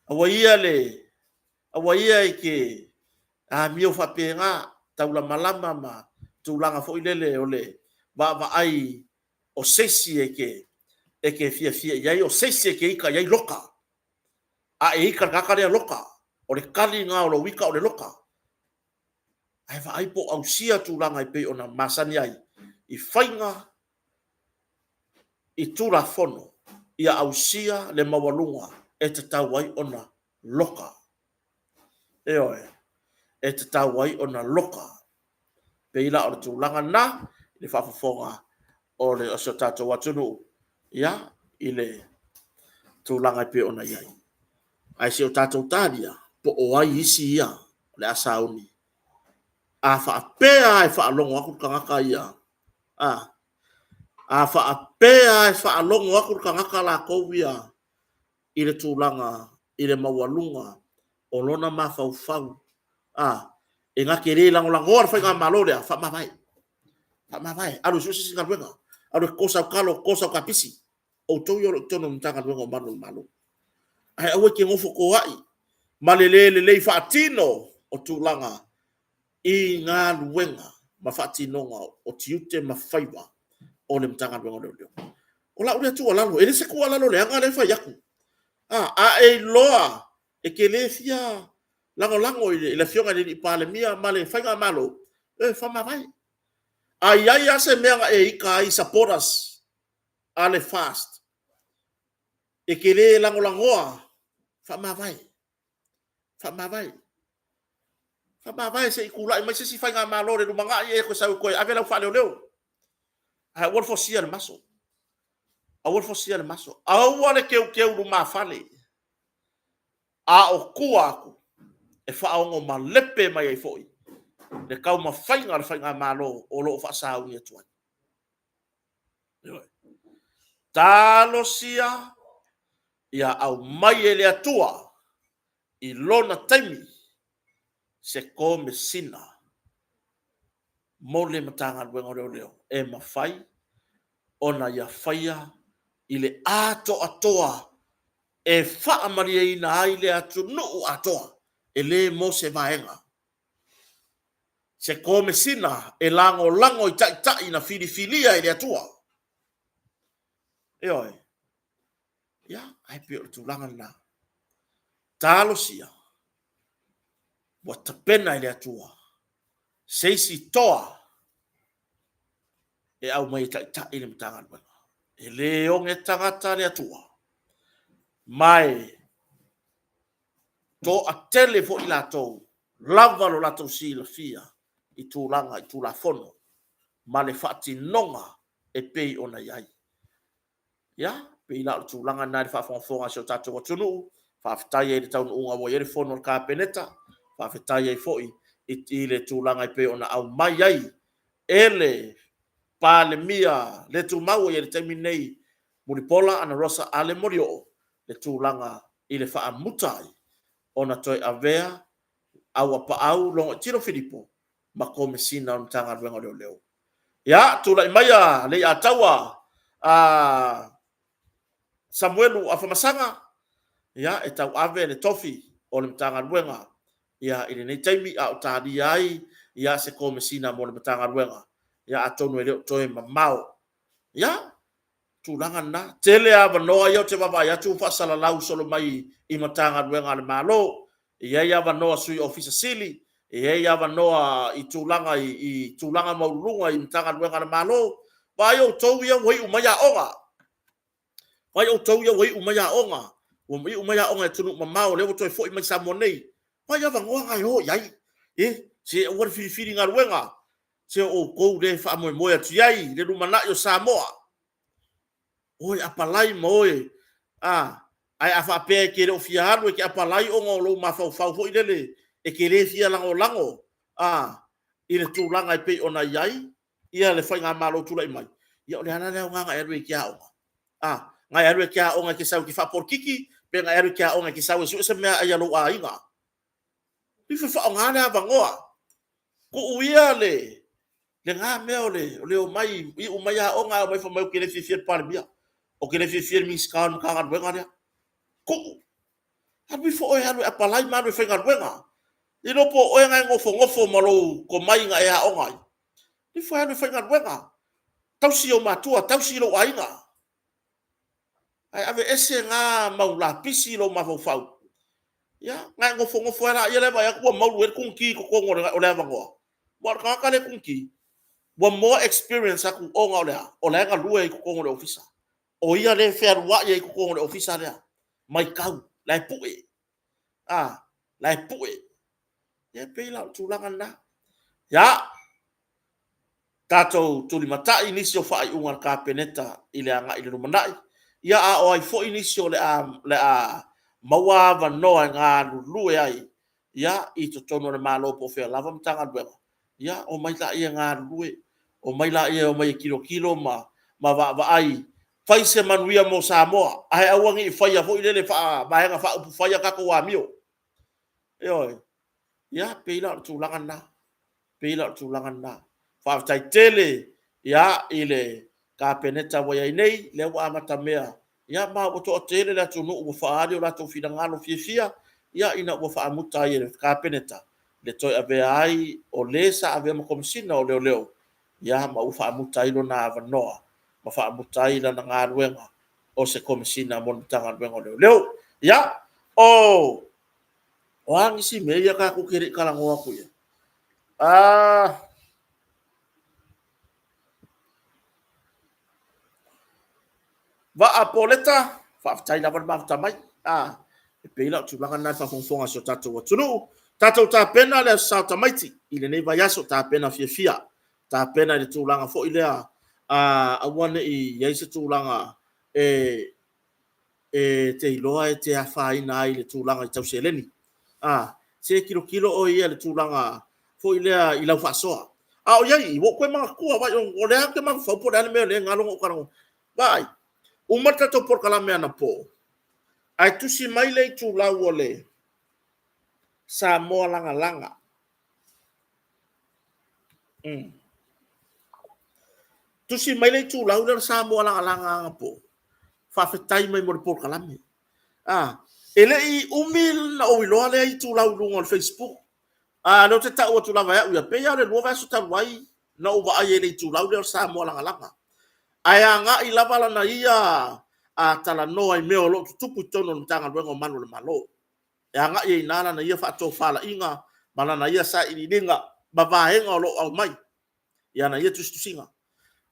A: Aua ia e te amio faapena, taulamalama ma tulaga foi lele o le vaavaai o se isi e te fiafia i ai, o se isi e te ita i ai, loka. A e ita i le tagata lea, loka. O le tali lena o lou ita o le loka. Ae vaai po o ausia tulaga e pei ona masani ai i faiga i Tulafono ia ausia le maualuga e tatau ai ona loka. Ioe, e tatau ai ona loka. Pei la o le tulaga lena i le faafofoga o si o tatou atunuu i le tulaga e pei ona i ai. Ae se i o tatou talia po o ai isi ia o le a sauni. A faapea lava e faalogo atu le tagata ia, a! A faapea e faalogo atu le tagata latou ia i le tulaga i le maualuga o lona mafaufau, a, e na te le lagolagoa le faigamalo lea, faamavae. Faamavae, alu e sue se isi galuega, alu e toto sau talo, toto sau kapisi. Outou ia o lo o i totonu o le Matagaluega o Malu o le Malo. Ae aua e te nofotoai ma le le lelei faatino o tulaga i galuega ma faatinoga o tiute ma faiva o le Matagaluega o Leoleo. O lau lea tuualalo, e le o se tuualalo leaga lea e fai atu. A e iloa e te le fia lagolago i le Afioga i le Palemia ma le Faigamalo, e faamavae. A i ai lava se mea na e ita ai i supporters a le FAST e te le lagolagoa, faamavae, faamavae, faamavae se i tulai mai se isi Faigamalo i le lumanai e toe sau e toe ave lau faaleoleo. Ae aua le folasia i le maso, aua le folasia i le maso, aua le teuteu lumafale, a o tua atu e faaono malepe mai ai foi le taumafaiga a le Faigamalo o lo o faasauni atu ai. Ioe. Talosia ia aumai e le Atua i lona taimi se Komesina mo le Matagaluega o Leoleo e mafai ona ia faia i le atoatoa e faamalieina ai le atunuu atoa, e le mo se vaega. Se Komesina e lagolago i Taitai na filifilia e le Atua. Ioe. Ia, ae pei o le tulaga lena. Talosia ua tapena e le Atua se isi toa e aumai e taitai le Matagaluega. E le oge tagata le Atua, ma e toatele foi latou, lava lo latou silafia i tulaga i Tulafono ma le faatinoga e pei ona i ai. Ia, pei la o le tulaga lena i le faafogafoga a si o tatou atunuu, faafetai ai i le taunuuga ua i ai le fono a le Kapeneta, faafetai ai foi i le tulaga e pei ona aumai ai e le Palemia le tumau ua i ai i le taimi lenei, Mulipola Anarosa Ale Molioo, le tulaga i le faamuta ai ona toe avea Auapaau Logoitino Filipo ma Komesina o le Matagaluega o Leoleo. Ia, tulai maia Leiataua a Samuelu Afamasaga, ia, e tauave le tofi o le Matagaluega ia, i lenei taimi, a o talia ai ia, se Komesina mo le Matagaluega, ia, atonu e le o toe mamao. Ia, tulaga lena. Tele avanoa ia ou te vaavaai atu ua faasalalau solo mai i Matagaluega a le Malo. E i ai avanoa Sui Ofisa Sili, e i ai avanoa i tulaga i tulaga maualuluga i Matagaluega a le Malo. Vaai outou ia ua iu mai aoga. Vaai outou ia ua iu mai aoga, ua iu mai aoga i atunuu mamao, lea ua toe foi mai Samoa nei. Vaai avanoa na e o i ai. E, se aua le filifili galuega, se o outou lea e faamoemoe atu i ai le lumanai o Samoa. O e apalai ma o e... a, ae a faapea e te le o fia alu e te apalai ona o lou mafaufau foi lele e te le fia lagolago a, i le tulaga e pei ona i ai ia le faigamalo o tulai mai, ia o le ala lea aoga na e alu ai e te aoga. A, na e alu e te aoga e te sau e te faapolokiki, pe na e alu e te aoga e te sau e sue se meaai a lou aiga. Ifo e faaaoga le avanoa. Tuu ia le lena mea o le omai, iu mai aoga ae omai fai mai ou te le fiafia i le Palemia, ou te le fiafia i le Minisita o le Matagaluega lea. Tuu. Alu ifo oe e alu e apalai ma alu e faigaluega. Le iloa po o oe na e nofonofo ma lou tomai na e aoga ai. Alu ifo e alu e faigaluega. Tausi ou matua, tausi lou aiga. Ae aveese na mau lapisi i lou mafaufau. Ia, na e nofonofo ai laia lea vaai atu ua maulu ai le Kuniti i totonu o le avanoa. Aua o le tagata lea e Kuniti, ua more experience atu ona o le a? O la e galue ai i totonu o le Ofisa. O ia lea e fealuai ai i totonu o le Ofisa lea, matau, la e pue. A, la e pue. Ia e pei la o le tulaga lena. Ia, tatou tulimatai nisi o faaiuga a le Kapeneta i le agai i le lumanai, ia a o ai foi nisi o le a maua avanoa e galulue ai ia i totonu o le Malo po o fea lava Matagaluega, ia omai laia e galulue, omai laia e omai e tilotilo ma ma vaavaai fai se manuia mo Samoa, ae aua ne i faia foi lele faa-vaega faaupufai a tatou amio. Ioe. Ia, pei la o le tulaga lena. Pei la o le tulaga lena. Faafetai tele ia i le Kapeneta ua i ai nei, lea ua amata mea, ia ma ua toatele le atunuu ua faaali o latou finagalo fiafia, ia ina ua faamuta ai e le Kapeneta le toe avea ai o le sa avea ma Komesina o Leoleo, ia ma ua faamuta ai lona avanoa ma faamuta ai lana galuega o se Komesina mo le Matagaluega o Leoleo. Ia, o o a nisi mea ia tatou te le i talanoa atu i ai? Ah, Vaa Poleta, faafetai lava le mafuta mai. Ah, e pei la o tulaga na e faafogafoga a si o tatou atunuu. Tatou tapena le Aso Sa o Tamaiti i lenei vaiaso, tapena fiafia. Tapena i le tulaga foi lea, aua ne i i ai se tulaga e e te iloa e te afaina ai i le tulaga i tau seleni. A, se tilotilo oe ia i le tulaga foi lea i lau faasoa. A o i ai i, ua ou toe manatua, vaai, o lea ou te mafaufau po o le a le mea o lea e galo na ou talanoa. Vaai, uma le tatou polokalame anapo, ae tusi mai le itulau o le Samoa Lagalaga. Tusi mai le itulau lea o le Samoa Lagalaga anapo, faafetai mai mo le polokalame. Ah, e le i umi na ou iloa lea itulau i luga o le Facebook. Ah, lea ou te tau atu lava e au ia, pei lava o le 2 vaiaso talu ai na ou vaai ai i le itulau lea o le Samoa Lagalaga. Ae agai lava lana ia a talanoa i mea o lo o tutupu i totonu o le Matagaluega o Malu o le Malo. E agai ai i ina lana ia faatofalaiga ma lana ia sailiiliga ma vaega o lo o aumai i ana ia tusitusiga.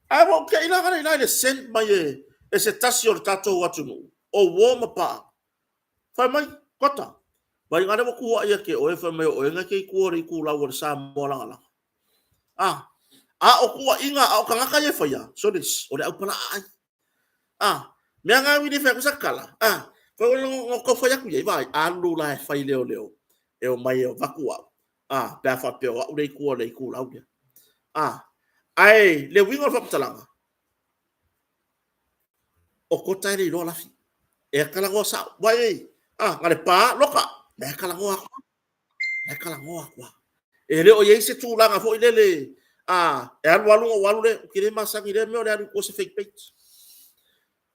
A: Ae ua ou te i la i le send mai e se tasi o le tatou atunuu, o uo ma paaga, fai mai, Kota, vaai lea ua tuuai ia te oe fai mai o oe na te i tua o le itulau o le Samoa Lagalaga. Ah, a o tuuaiga, a o tagata ia e faia, sole, o le aupalaaai. Ah, mea na au i le fai atu sa tala. Ah, fai no tau fai atu ia, vaai, alu la e fai leoleo, e o mai e avatu au. Ah, pe a faapea o au le i tua o le itulau lea. Ah, ae le uiga o le faamatalaga, o Kota e le iloa lafi. E talanoa sao. Vai ei, ah, na le pa, loka, e talanoa aku. E talanoa aku. E le o i ai se tulaga foi lele, ah, e alu alu ou alu le, ou te le masani i lea mea o le alu i tua o se fake page.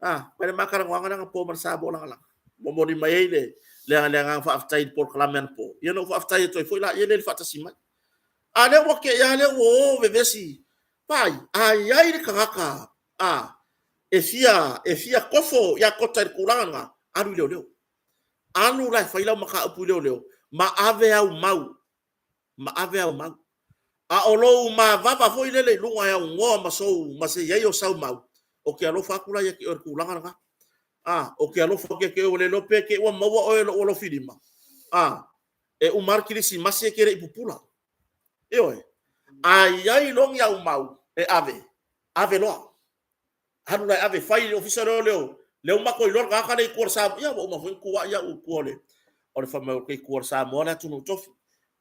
A: Ah, mai le ma talanoaga lea anapo ma le Samoa Lagalaga. Momoli mai ai le agaga faafetai i le polokalame anapo. Ia na ou faafetai atu ai foi la, ia le faatasi mai. A lea ua te i lea ua o vevesi. Vai, a i ai le tagata a e fia tofo ia Kota i le tulaga lena, alu i leoleo. Alu la e fai lau mataupu i leoleo, ma ave au mau. Ma ave au mau. A o lou mavava foi lele i luga e aunoa ma sou, ma se i ai o sau mau, ou te alofa atu la ia te oe i le tulaga lena. A, ou te alofa atu ia te oe, ua le iloa pe te i ua maua oe i lou alofilima. A, e uma lava le kerisimasi e te le i pupula. Ioe. A i ai loa ni au mau e ave, ave loa. Alu la e ave, fai i le ofisa leoleo, lea ua matou iloa le tagata lea i tua o le Samoa. Ia ua uma foi ona tuuai au i tua o le, o le fai mai o le tua o le Samoa le atunuu tofi.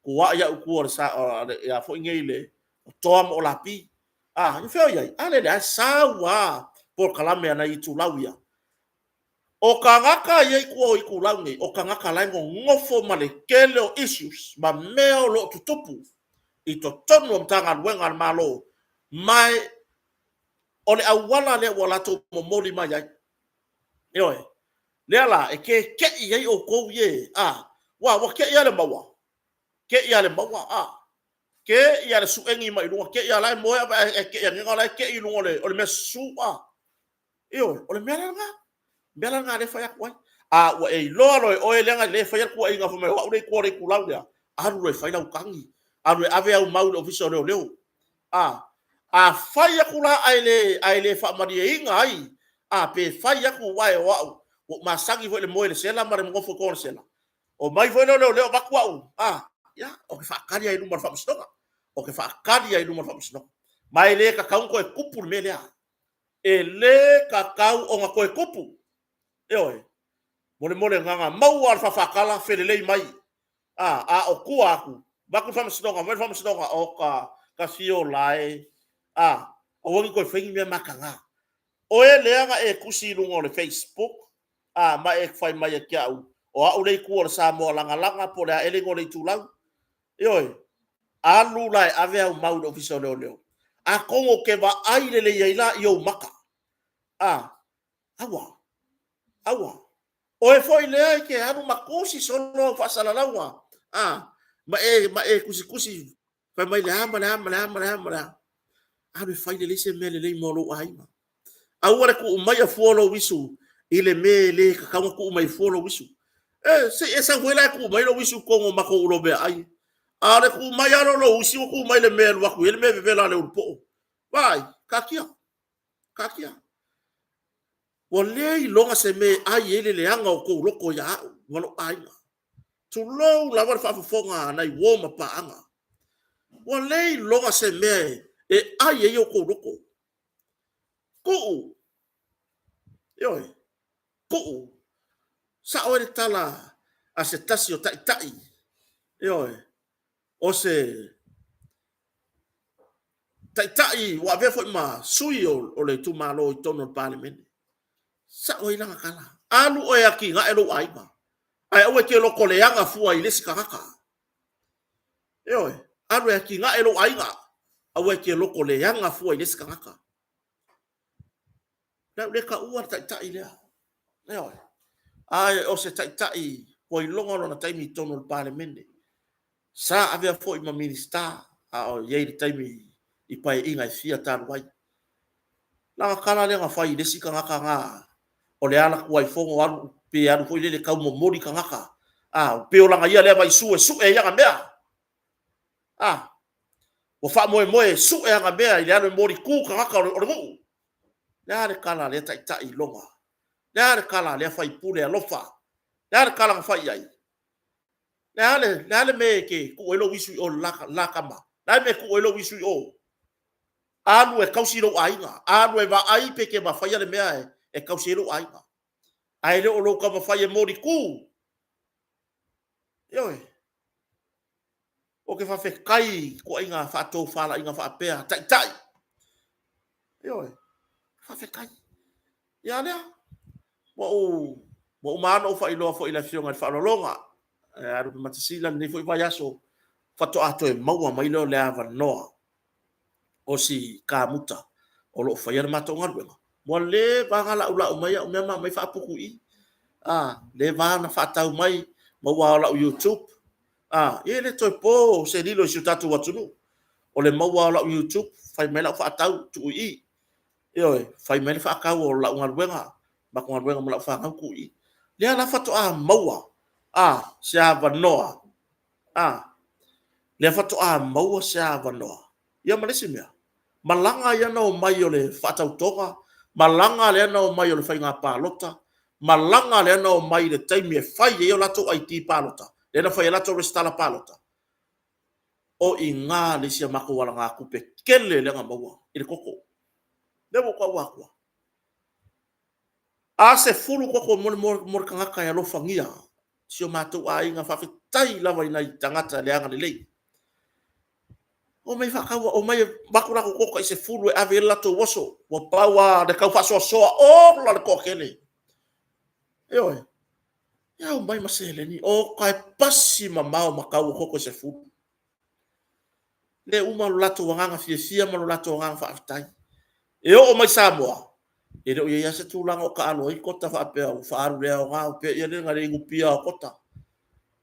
A: Tuuai au i tua o le sa, ia foi nei le o Toa ma Olapi. A, i fea o i ai? A lele lava e sau lava polokalame a nai itulau ia. O tagata ia i tua o itulau nei, o tagata la e nonofo ma le tele o issues ma mea o lo o tutupu i totonu o Matagaluega a le Malo, ma o le auala lea ua latou momoli mai ai. Ioe. Lea la e keke'i ai outou ie, a, ua te'i lava le maua, te'i lava le maua, a, te'i lava le suegi mai luga, te'i lava la e moe ae te'i ane o la e te'i i luga o le mea susu, a. Ioe, o le mea la lena, mea la lena lea e fai atu ai. A ua e iloa loa e oe lea e faia le tuuaiga fai mai o au le i tua o le itulau lea, alu loa e fai lau tagi, alu e ave au mau i le ofisa o leoleo. A, a fai atu la ae le faamalieina ai, a pe fai atu ae o au, ua ou masani foi i le moe i le sela ma le nonofo i totonu o le sela. Omai foi lea o leoleo avatu au, a, ia, ou te faatali lava i luma o le faamasinoga. Ou te faatali lava i luma o le faamasinoga. Ma e le tatau ona toe tupu le mea lea. E le tatau ona toe tupu. Ioe. Molemole agaga maua le faafaatala felelei mai. A, a o tua atu, avatu le faamasinoga, aumai le faamasinoga, o ka, ka fio la e, a, aua ne i toe fai ni mea mataga. Oe lea na e tusi i luga o le Facebook, a ma e fai mai ia te au, o au le itu o le Samoa lagalaga po o le a ea le igoa o le itulau. Ioe, alu la e ave au mau i le Ofisa o Leoleo, atonu ou te vaai lelei ai la i ou maka. A, aua, aua. Oe foi lea e te alu ma tusi solo au faasalalauga, a, ma e, ma e tusitusi fai mai le a ma le a ma le a ma le a ma le a. Alu e fai lelei se mea lelei mo lou aiga. Aua le tuu maia fua lou uisu i le mea e le tatau ona tuu mai fua lou uisu. E, se i e sau foi la e tuu mai lou uisu i totonu o matou ulo meaai. A o le tuu mai lava o lou uisi ua tuu mai i le mea e alu atu i ai le mea vevela a le ulupoo. Vaai, taatia, taatia. Ua le iloga se mea e ai ai le leaga o tou loto ia au ma lou aiga. Tulou lava le faafofoga a nai uo ma paaga. Ua le iloga se mea e ai ai outou loto. Tuu! Ioe, tuu! Sao ai le tala a se tasi o taitai, ioe, o se taitai ua avea foi ma sui o le itumalo i totonu o le Palemene. Sao ai lana tala, alu oe e atinae lou aiga, ae aua e te lotoleaga fua i le isi tagata. Ioe, alu e atinae lou aiga, aua e te lotoleaga fua i le isi tagata. O le a ou le taua le taitai lea. Ioe. Ae o se taitai ua iloga lona taimi i totonu o le Palemene. Sa avea foi ma Minisita a o i ai i le taimi i paeaiga e fia talu ai. Lana tala lea na fai i le isi tagata na o le ala tuai fono alu pe alu foi lele tau momoli tagata. A, pe o lana ia lea vaisu e sue ai ana mea. A, ua faamoemoe e sue ana mea i le alu e molitu tagata o le nuu. Le a le tala a lea taitai iloga? Le a le tala a lea faipule alofa? Le a le tala na fai i ai? Le a le, le, a le mea e te tuu ai lou uisu i o i le la tama? Le a le mea e tuu ai lou uisu i o? Alu e tausi lou aiga, alu e vaai pe te mafaia le mea e tausi ai lou aiga. Ae le o lou taumafai e molitu. Ioe. Ou te faafetai i ituaiga faatofalaiga faapea, taitai. Ioe, faafetai. Ia lea, ua ou, ua uma lava ona ou faailoa foi i le Afioga i le Faaaloaloga, a Lupematasila lenei foi vaiaso, faatoa toe maua mai lea o le avanoa o si kamuta o lo o faia le matou galuega. Ua leva ona laulau mai au mea ma aumai faaputu i i. A, leva ona faatau mai, maua o lau YouTube. A, e le toe po se lilo i si o tatou atunuu. O le maua o lau YouTube, fai mai lau faatau, tuu i i. Ioe, fai mai le faatau o lau galuega, matou galuega ma lau fanau, tuu i i. Lea la faatoa maua, a, se avanoa, a, lea faatoa maua se avanoa. Ia ma le isi mea, malaga ia na omai o le faatautoga, malaga lea na omai o le faiga palota, malaga lea na omai i le taimi e fai ai o latou ID palota, lea na fai ai latou resitala palota. O i ina le isi a matou alagatupe tele lea na maua i le koko. Lea ua ou taua atua. A 10 koko mo le tagata e alofagia si o matou aiga, faafetai lava i nai tagata le agalelei. Omai faatau, omai avatu latou koko tai 10 e ave ai le latou oso. Ua pau lava le tau faasoasoa, ola le toatele. Ioe. Ia omai ma seleni, o ka e pasi mamao ma tau o koko e 10. Le uma lo latou agaga fiafia ma lo latou agaga faafetai. E oo mai Samoa, e le o i ai lava se tulaga o taalo ai kota faapea ua faaalu le aoga o pea ia le na le inupia o kota.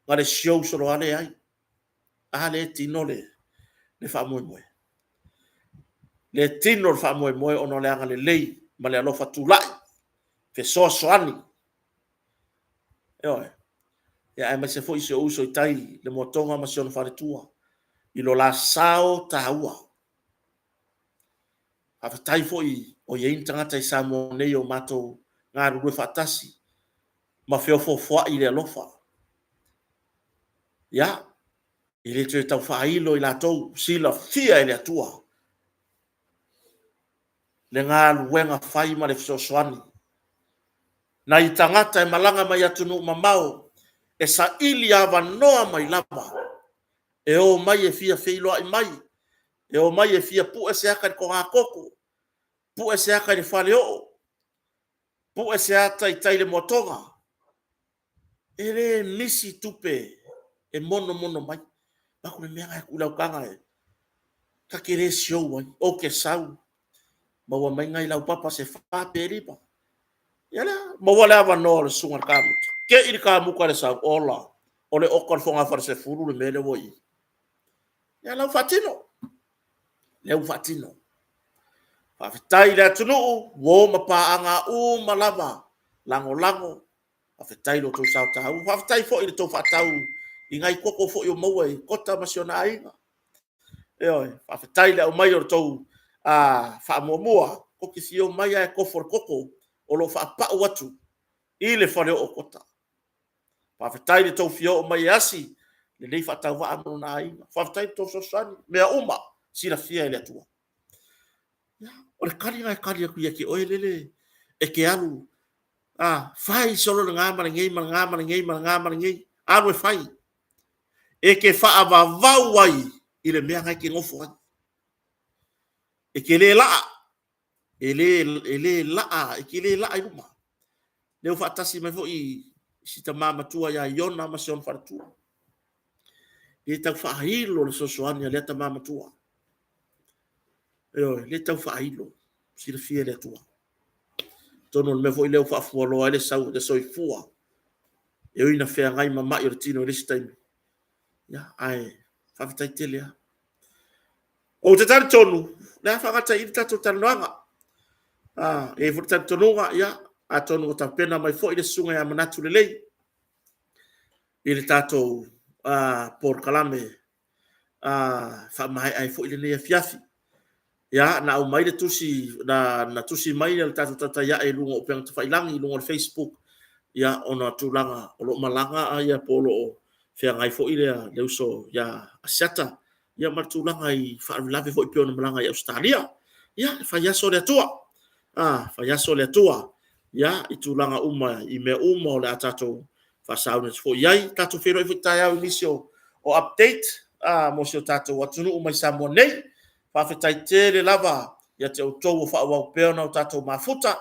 A: Na le show solo lava leai. A lea e tino le faamoemoe. Le tino le faamoemoe ona o le agalelei ma le alofa tulai, fesoasoani. Ioe. Ia aemaise foi si ou uso i tai le Moatoga ma si ona faletua i lo la sao taua. Faafetai foi o i ai ni tagata i Samoa nei o matou galulue faatasi ma feofoofoai i le alofa. Ia, e le toe tau faailo i latou, silafia e le Atua le galuega fai ma le fesoasoani. Nai tagata e malaga mai atunuu mamao e saili avanoa mai lava e o mai e fia feiloai mai, e o mai e fia pue se ata i le togatogo, pue se ata i le faleoo. Pu'e se ata i tai le moatoga, e le misi tupe e monomono mai. Paku le mea ngai ku lau kanga e ka ke le siou ai, o ke sau, maua mai ngai lau papa se fa pe lima. Ia lea, maua le avanoa o le susuga i le kamuta, ke i le kamuta le sau, ola, o le oka o le fogafale 10 le mea lea ua i i. Ia lau faatino, lea ua faatino. Faafetai i le atunuu, uo ma paaga uma lava, lagolago, faafetai i lo outou sao taua. Faafetai foi i le tou faatau i nai koko foi o maua i Kota ma si ona aiga. Ioe, faafetai i le aumai o le tou faamuamua, tou te fia omai lava e tofo i le koko o lo o faapau atu i le faleoo o Kota. Faafetai i le tou fia oo mai e asi lenei faatauvaa ma lona aiga. Faafetai i le tou fesoasoani, mea uma silafia e le Atua. O le tali lena e tali atu ia te oe lele e te alu fai solo lena ma lenei ma lena ma lenei ma lena ma lenei, alu e fai. E te faavavau ai i le mea lena e te nofo ai. E te le laa, e le laa, e te le laa i luma. Lea ua faatasi mai foi si tama matua ia Iona ma si ona faletua. E le tau faailo le fesoasoani a lea tama matua. Ioe, e le tau faailo, silafia e le Atua. Atonu o le mea foi lea ua faafualoa ai le sau o le soifua, e ui ina feagai ma mai o le tino i le isi taimi, ia, ae faafetai tele lava. Ou te talitonu, o le a faagata i i le tatou talanoaga. E i ai foi le talitonuga, ia, atonu ua tapena mai foi le Susuga ia Manatu Lelei i le tatou polokalame faamaea ai foi lenei afiafi. Ia, na aumai le tusi, na tusi mai le tatou Taitai ae i luga o upega tafailagi i luga o le Facebook, ia, ona o tulaga o lo o malaga po o lo o feagai foi le uso ia Asiata ma le tulaga i faalavelave foi pei ona malaga i Ausetalia. Ia, e fai aso le Atua, fai aso le Atua i tulaga uma i mea uma o le a tatou faasauni atu foi i ai. Tatou feiloai foi taeao i nisi o update mo si o tatou atunuu mai Samoa nei. Faafetai tele lava ia te outou o faaauau pea ona tatou mafuta,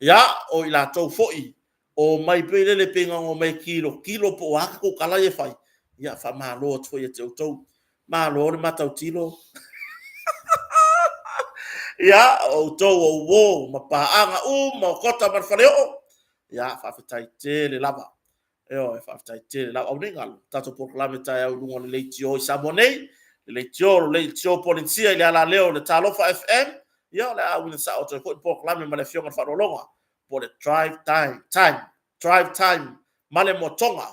A: ia, o i latou foi o omai foi lele pei na ona omai e tilotilo po o a tatou tala ia e fai, ia faamalo atu foi ia te outou. Malo le matautilo. Ia, o outou o uo ma paaga uma o Kota ma le Faleoo, ia faafetai tele lava. Ioe, faafetai tele lava. Aua ne i galo, tatou polokalame taeao i luga o le leitio i Samoa nei, le leitio, le leitio Polenisia i le alaleo o le Talofa FM, ia o le a uiga sao atu ai foi le polokalame ma le Afioga i le Faaaloaloga, po o le Drive Time, Drive Time ma le Moatoga,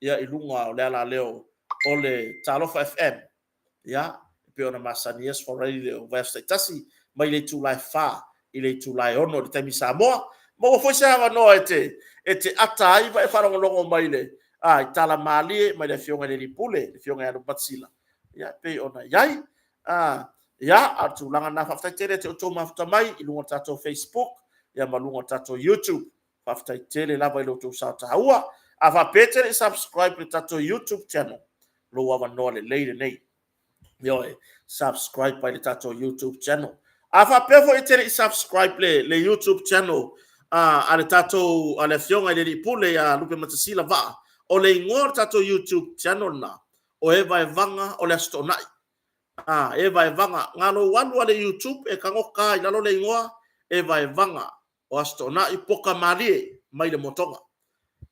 A: ia i luga o le alaleo o le Talofa FM. Ia, e pei ona masani ai Aso Faraile o vaiaso taitasi mai le itula e 4 i le itula e 6 i le taimi Samoa. Maua foi se avanoa e te, e te ata ai ma e faalogologo mai le, a, i tala malie mai le Afioga i le Alii Pule, le Afioga ia Lupematasila, ia, e pei ona i ai. A, ia, a o le tulaga lena, faafetai tele ia te outou mafuta mai i luga o le tatou Facebook, ia ma luga o le tatou YouTube. Faafetai tele lava i lo outou sao taua. A faapea e te le i subscribe i le tatou YouTube channel, lou avanoa lelei lenei. Ioe, subscribe ai le tatou YouTube channel. A faapea foi e te le i subscribe le YouTube channel a le tatou, a le Afioga i le Alii Pule ia Lupematasila Vaa, o le igoa o le tatou YouTube channel lena, o Evaevaga o le Aso Toonai. A, Evaevaga, na lou alu lava i le YouTube e tago ta i lalo le igoa, Evaevaga o Aso Toonai poka malie mai le motoga.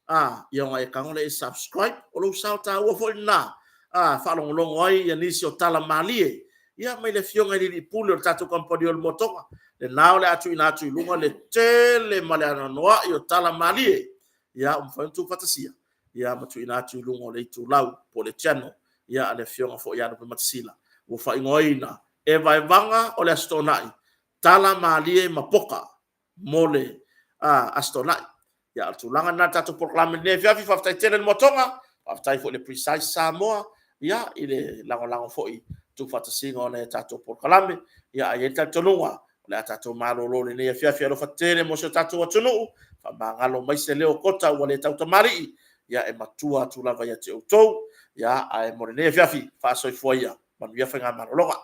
A: A, ia ona e tago lea e subscribe, o lou sao taua foi lena, a, faalogologo ai ia nisi o tala malie, ia mai le Afioga i le Alii Pule o le tatou kamupani o le motoga. Lena o le a tuuina atu i luga le tele ma le anoanoai o tala malie, ia ua mafai ona tuufatasia, ia ma tuuina atu i luga o le itulau po o le channel, ia a le Afioga foi ia Lupematasila, ua faaigoaina Evaevaga o le Aso Toonai, tala malie ma poka mo le Aso Toonai. Ia, o le tulaga lena i le tatou polokalame i lenei afiafi. Faafetai tele i le moatoga, faafetai foi i le Precise Samoa, ia, i le lagolago foi i le tuufaatasiga o nai a tatou polokalame. Ia, ae i ai le talitonuga, o le a tatou malolo i lenei afiafi alofa tele mo si o tatou atunuu, faamagalo mai se leo o Kota ua le tautamalii, ia, e matua atu lava ia te outou. Ia, ae mo lenei afiafi, faasoifua ia, manuia faigamalologa.